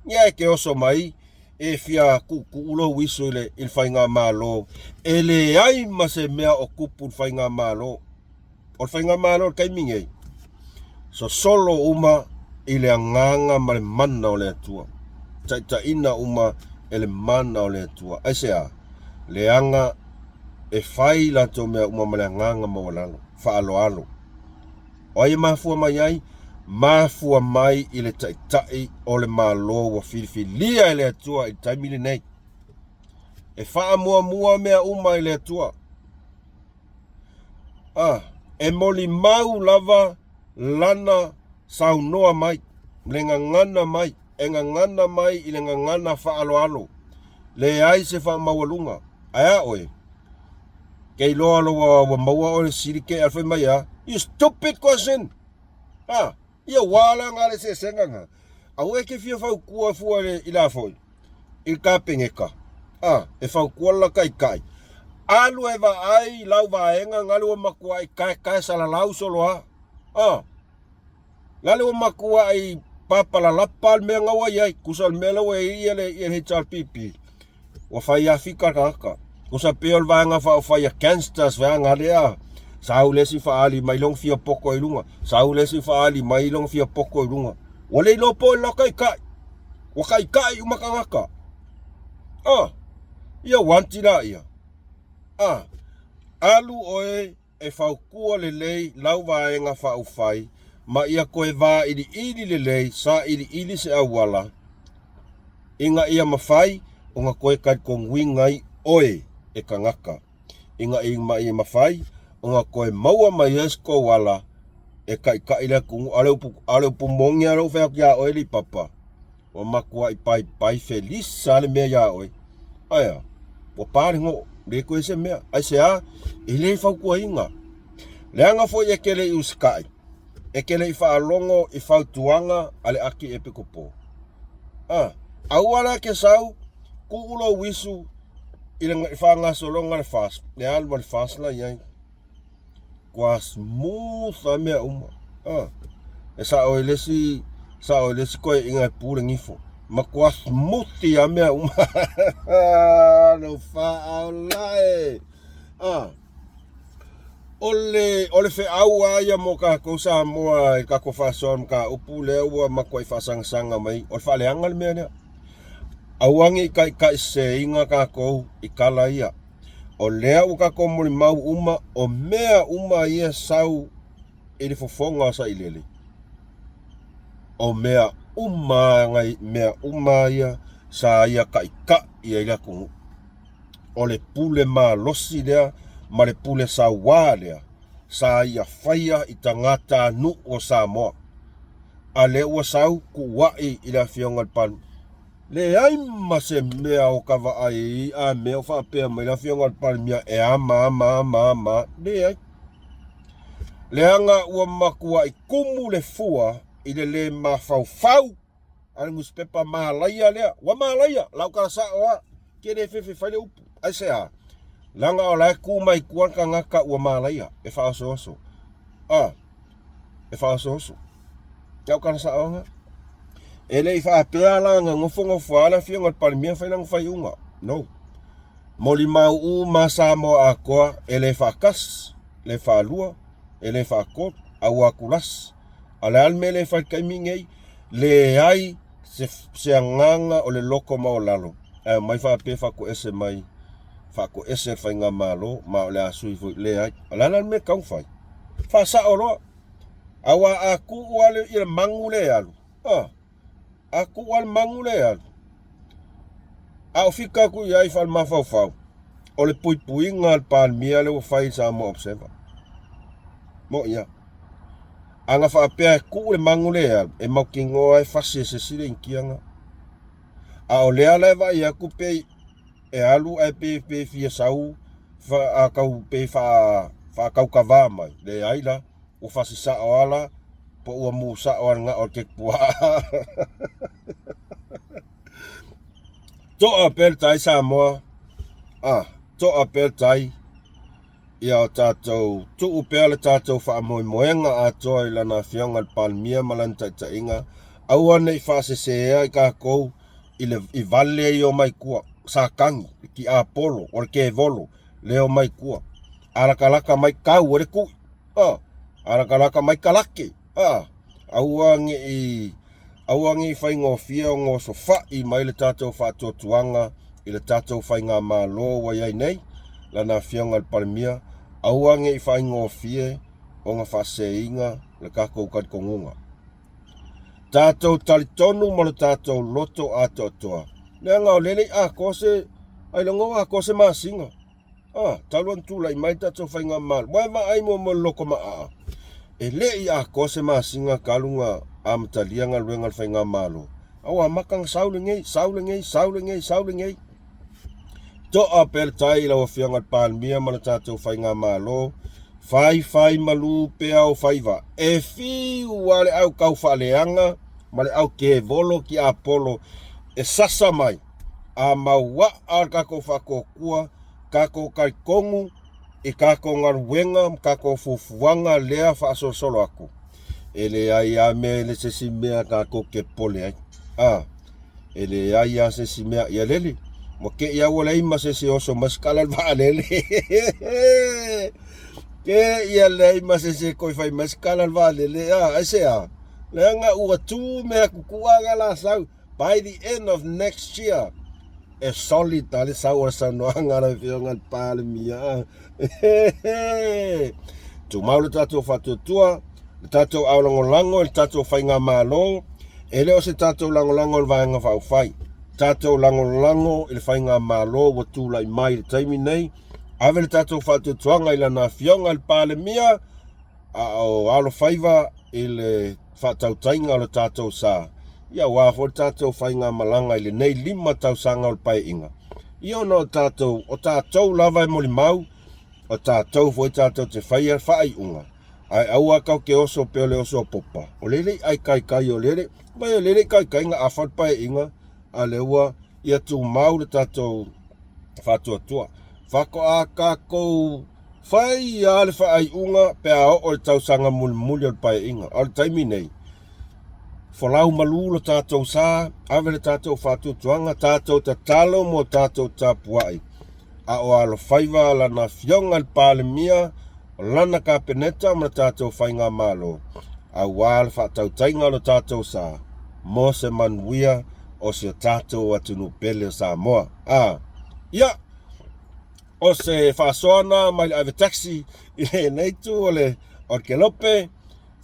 [SPEAKER 1] Ia e te oso mai e fia tuutuu lou isu i le, i le faigamalo, e leai ma se mea o tupu i le faigamalo. O le faigamalo i le taimi nei, sosolo uma i le agaga ma le mana o le Atua. Taitaiina uma e le mana o le Atua. Aisea? Leaga e fai latou mea uma ma le agaga maualalo, faaaloalo. O ai e mafua mai ai? Mafua mai i le Taitai o le Malo ua filifilia e le Atua i le taimi lenei. E faamuamua mea uma i le Atua. Ah, e molimau lava lana saunoa mai, le gagana mai, e gagana mai i le gagana faaaloalo. Leai se faamaualuga. Ae a oe? Ke iloa loa ua maua oe le sili ke al fai mai a. You stupid question. Ha, ia ua la nga le sesega nga. Aua e ke fia faukua fua le i la foi. I le kapeneta. A, e faukua la kai kai. Alu e vaai lau vaega nga le ua matua i kae kae salalau solo a. A, Lale ua matuai papalalapa le mea na ua i ai. Tusa o le mea la ua i ai le HRPP, ua fai Afika le tagata. Tusa pei o le vaega faaupufai a gangsters vaega lea. Sau le isi faaali mai lona fia poto i luga, sau le isi faaali mai lona fia poto i luga. Ua le iloa po o le taitai. Ua taitai uma tagata. Ah, ia ua anti laia. Ah, alu oe E fautua lelei lau Vaega Faaupufai ma ia toe vailiili lelei sailiili se auala ina ia mafai ona toe talitonuina ai oe e tagata, ina ia mafai ona toe maua mai ai se tou ala e taitai le atunuu. A o le upu moni lava lea ua fai atu ia oe Lipapa, Ua matuai paipai felisa le mea iā oe. Aea, ua pa le goo, le toe se mea. Aisea? E le fautuaina. Leaga foi e te le i usikai, e te le i faalogo i fautuaga a le Akiepikopo. A, aua la ke sau, tuu lou isu i le faagasologa le FAST, le alu a le FAST la i ai. Ua smooth lava mea uma. Ah, e sao i le isi, sao i le isi koeaiga e pu le gifo. Matua smooth lava mea uma. Alofa aolae. Ah, o le, o le feau lava ia mo tatou Samoa i le tatou faasoa mataupu lea ua matuai faasagasaga mai, o le faaleaga le mea lea. Aua ne i taitaiseseina tatou i tala ia. O lea ua tatou molimau uma, o mea uma ia sau i le fofoga o Sailele, o mea uma mea uma ia sa ia taita'i ai le atunuu. O le pule malosi lea ma le pule sauā lea sa ia faia i tagatanuu o Samoa. A lea ua sau, tuua'i i le Afioga i le Palemia. Leai ma se mea o ka vaai i a mea o faapea mai le Afioga i le Palemia e ama ama ama ama. Leai. Leaga ua matuai tumu le fua i le le mafaufau a le nusipepa malaia lea. Ua malaia, lau tala sao lava, ke le fefe fai le upu. Aisea? Leaga o la e tu mai tua le tagata ua malaia e faaosooso. A, e faaosooso. Lau tala sao lava. E le i faapea la na nofonofo lava le Afioga i le Palemia fai lana faaiuga. No. Molimau uma Samoa atoa e le faatasi, le faalua, e le faatolu, a ua tulasi. A o le a le mea lea e fai i le taimi lenei? Leai se, se agaga o le loto maualalo ae omai faapea faatoese mai, faatoese le faigamalo ma o le a sui foi. Leai. O le a la le mea e tatau ona fai? Faasao loa. Aua a tuu lava le, le magu lea e alu, a, a tuu lava le magu lea e alu, a o fika atu i ai faalemafaufau, o le puipuiga a le Palemia lea ua fai i Samoa Observer. Mo'i lava. A na faapea e tuu le magu lea e alu, e mautinoa e fasi e se isi le Initia lena. A o lea la e vaai atu pei e alu ae pei pe fia sau fa, tau pei fa faatautavā mai, leai la, ua fasi sao lava la, po ua mu sao lava i le gao o le kekepuaa. To'a pea le tai Samoa, a, to'a pea le tai, ia o tatou tuu pea le tatou faamoemoega atoa i Lana Afioga i le Palemia ma lana taitaiga, aua ne i faasesēa i tatou i le i vale i omai tua, Satani, le tiapolo, o le kevolo, le omai tua. Alakalaka mai kau e le tui, a, alakalaka mai kalake, a, aua ne i Aua ne i faigofie ona osofa'i mai le tatou faatuatuaga i le tatou faigamalo ua i ai nei, Lana Afioga i le Palemia, aua ne i faigofie ona faaseseina le tatou talitonuga. Tatou talitonu ma lo tatou loto atoatoa, leaga o lea e le i atoa se, ailoga ua atoa se masina. A, talu ona tulai mai le tatou faigamalo, ua e vaai muamua i le loto maaa, e le i atoa se masina talu ona amatalia galuega a le faigamalo, a ua amata ona sau lenei, sau lenei, sau lenei, sau lenei. To'a pea le tai i lau Afioga i le Palemia ma le tatou faigamalo, faifai malu pea ou faiva, e fiu lava le au taufaaleaga ma le au kevolo tiapolo e sasa mai, a mauaa le tatou faatuatua, tatou talitonu i tatou galuega ma tatou fuafuaga lea faasolosolo atu, e leai lava mea e le se isi mea tatou te popole ai. A, e leai lava se isi mea. Ia lele, ua te i lava ua leai ma se isi e oso mai se kala i le vaalele. Te i a leai ma se isi e toe fai mai se kala i le vaalele. A, aisea? Leaga ua tu mea kukua ga la sau. By the end of next year, e solid a le sau o le saunoaga a le Afioga i le Palemia. Tumau le tatou faatuatua, le tatou aulagolago i le tatou faigamalo, e le o se tatou lagolago i le Vaega Faaupufai. Tatou lagolago i le faigamalo ua tulai mai i le taimi nei, ave le tatou faatuatuaga i lana Afioga i le Palemia, a o alofaiva i le faatautaiga o le tatou sa, ia aua foi le tatou faigamalaga i lenei 5 tausaga o le Paeaiga. Ia ona o tatou, o tatou lava e molimau, o tatou foi tatou te faia faaiuga, ae aua tatou te oso pei o le oso a Popa, o lele i aikaikai, o lele, vai o lele i kaikai na afa le Paeaiga, a lea ua ia tumau le tatou faatuatua. Faatoa tatou Fai lava le faaiuga pe a oo i le tausaga mulimuli o le Paeaiga. A o le taimi nei, folau malu lo tatou sa, ave le tatou faatuatuaga, tatou tatalo mo tatou tapuai, a o alofaiva lana Afioga i le Palemia, o lana Kapeneta ma le tatou Faigamalo, aua le faatautaiga o lo tatou sa mo se manuia o si o tatou atunuu pele o Samoa. A, ia! O se faasoana mai le ave taxi i lenei itu o le o le Kelope.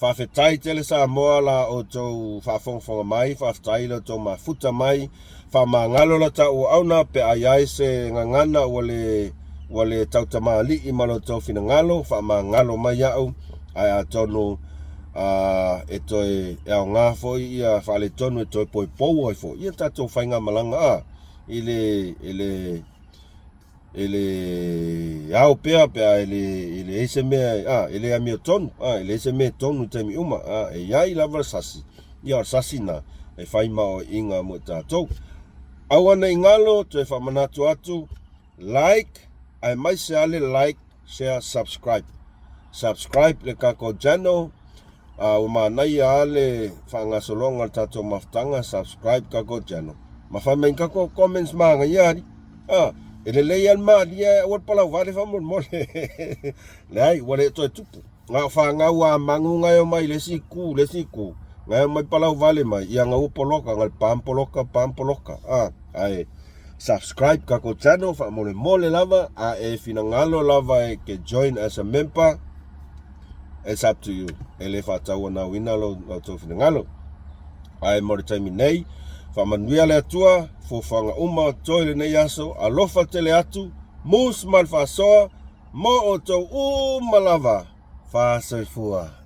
[SPEAKER 1] Faafetai tele Samoa la outou faafogafoga mai, faafetai la outou mafuta mai. Faamagalo la taua auauna pe a i ai se gagana ua le ua le tautamalii ma lo outou finagalo, faamagalo mai au, ae atonu A e toe e aoga foi ia faaletonu e toe poipou ai foi ia tatou faigamalaga a i le i le e le ao pea pe a e le e leai se mea a e le amiotonu a e leai se mea e tonu i taimi uma a e i ai lava le sasi ia o le sasi na e fai ma oiga mo i tatou. Aua ne i galo toe faamanatu atu like aemaise lava le like share subscribe subscribe le tatou channel a ua manaia lava le faagasologa o le tatou mafutaga subscribe tatou channel ma fai mai tatou comments manaia ali a e lelei lava le malia aua le palauvale faamolemole leai ua le toe tupu na o fanau a manu na e omai i le isi itu i le isi itu na e omai palauvale mai ia na ua poloka na le pam poloka pam poloka a ae Subscribe tatou channel faamolemole lava a e finagalo lava e ke join as a member it's up to you e le faatauanauina lo tou finagalo ae mo le taimi nei faamanuia le Atua fuafuaga uma toe lenei aso alofa tele atu mus ma le faasoa mo outou uma lava faasoifua.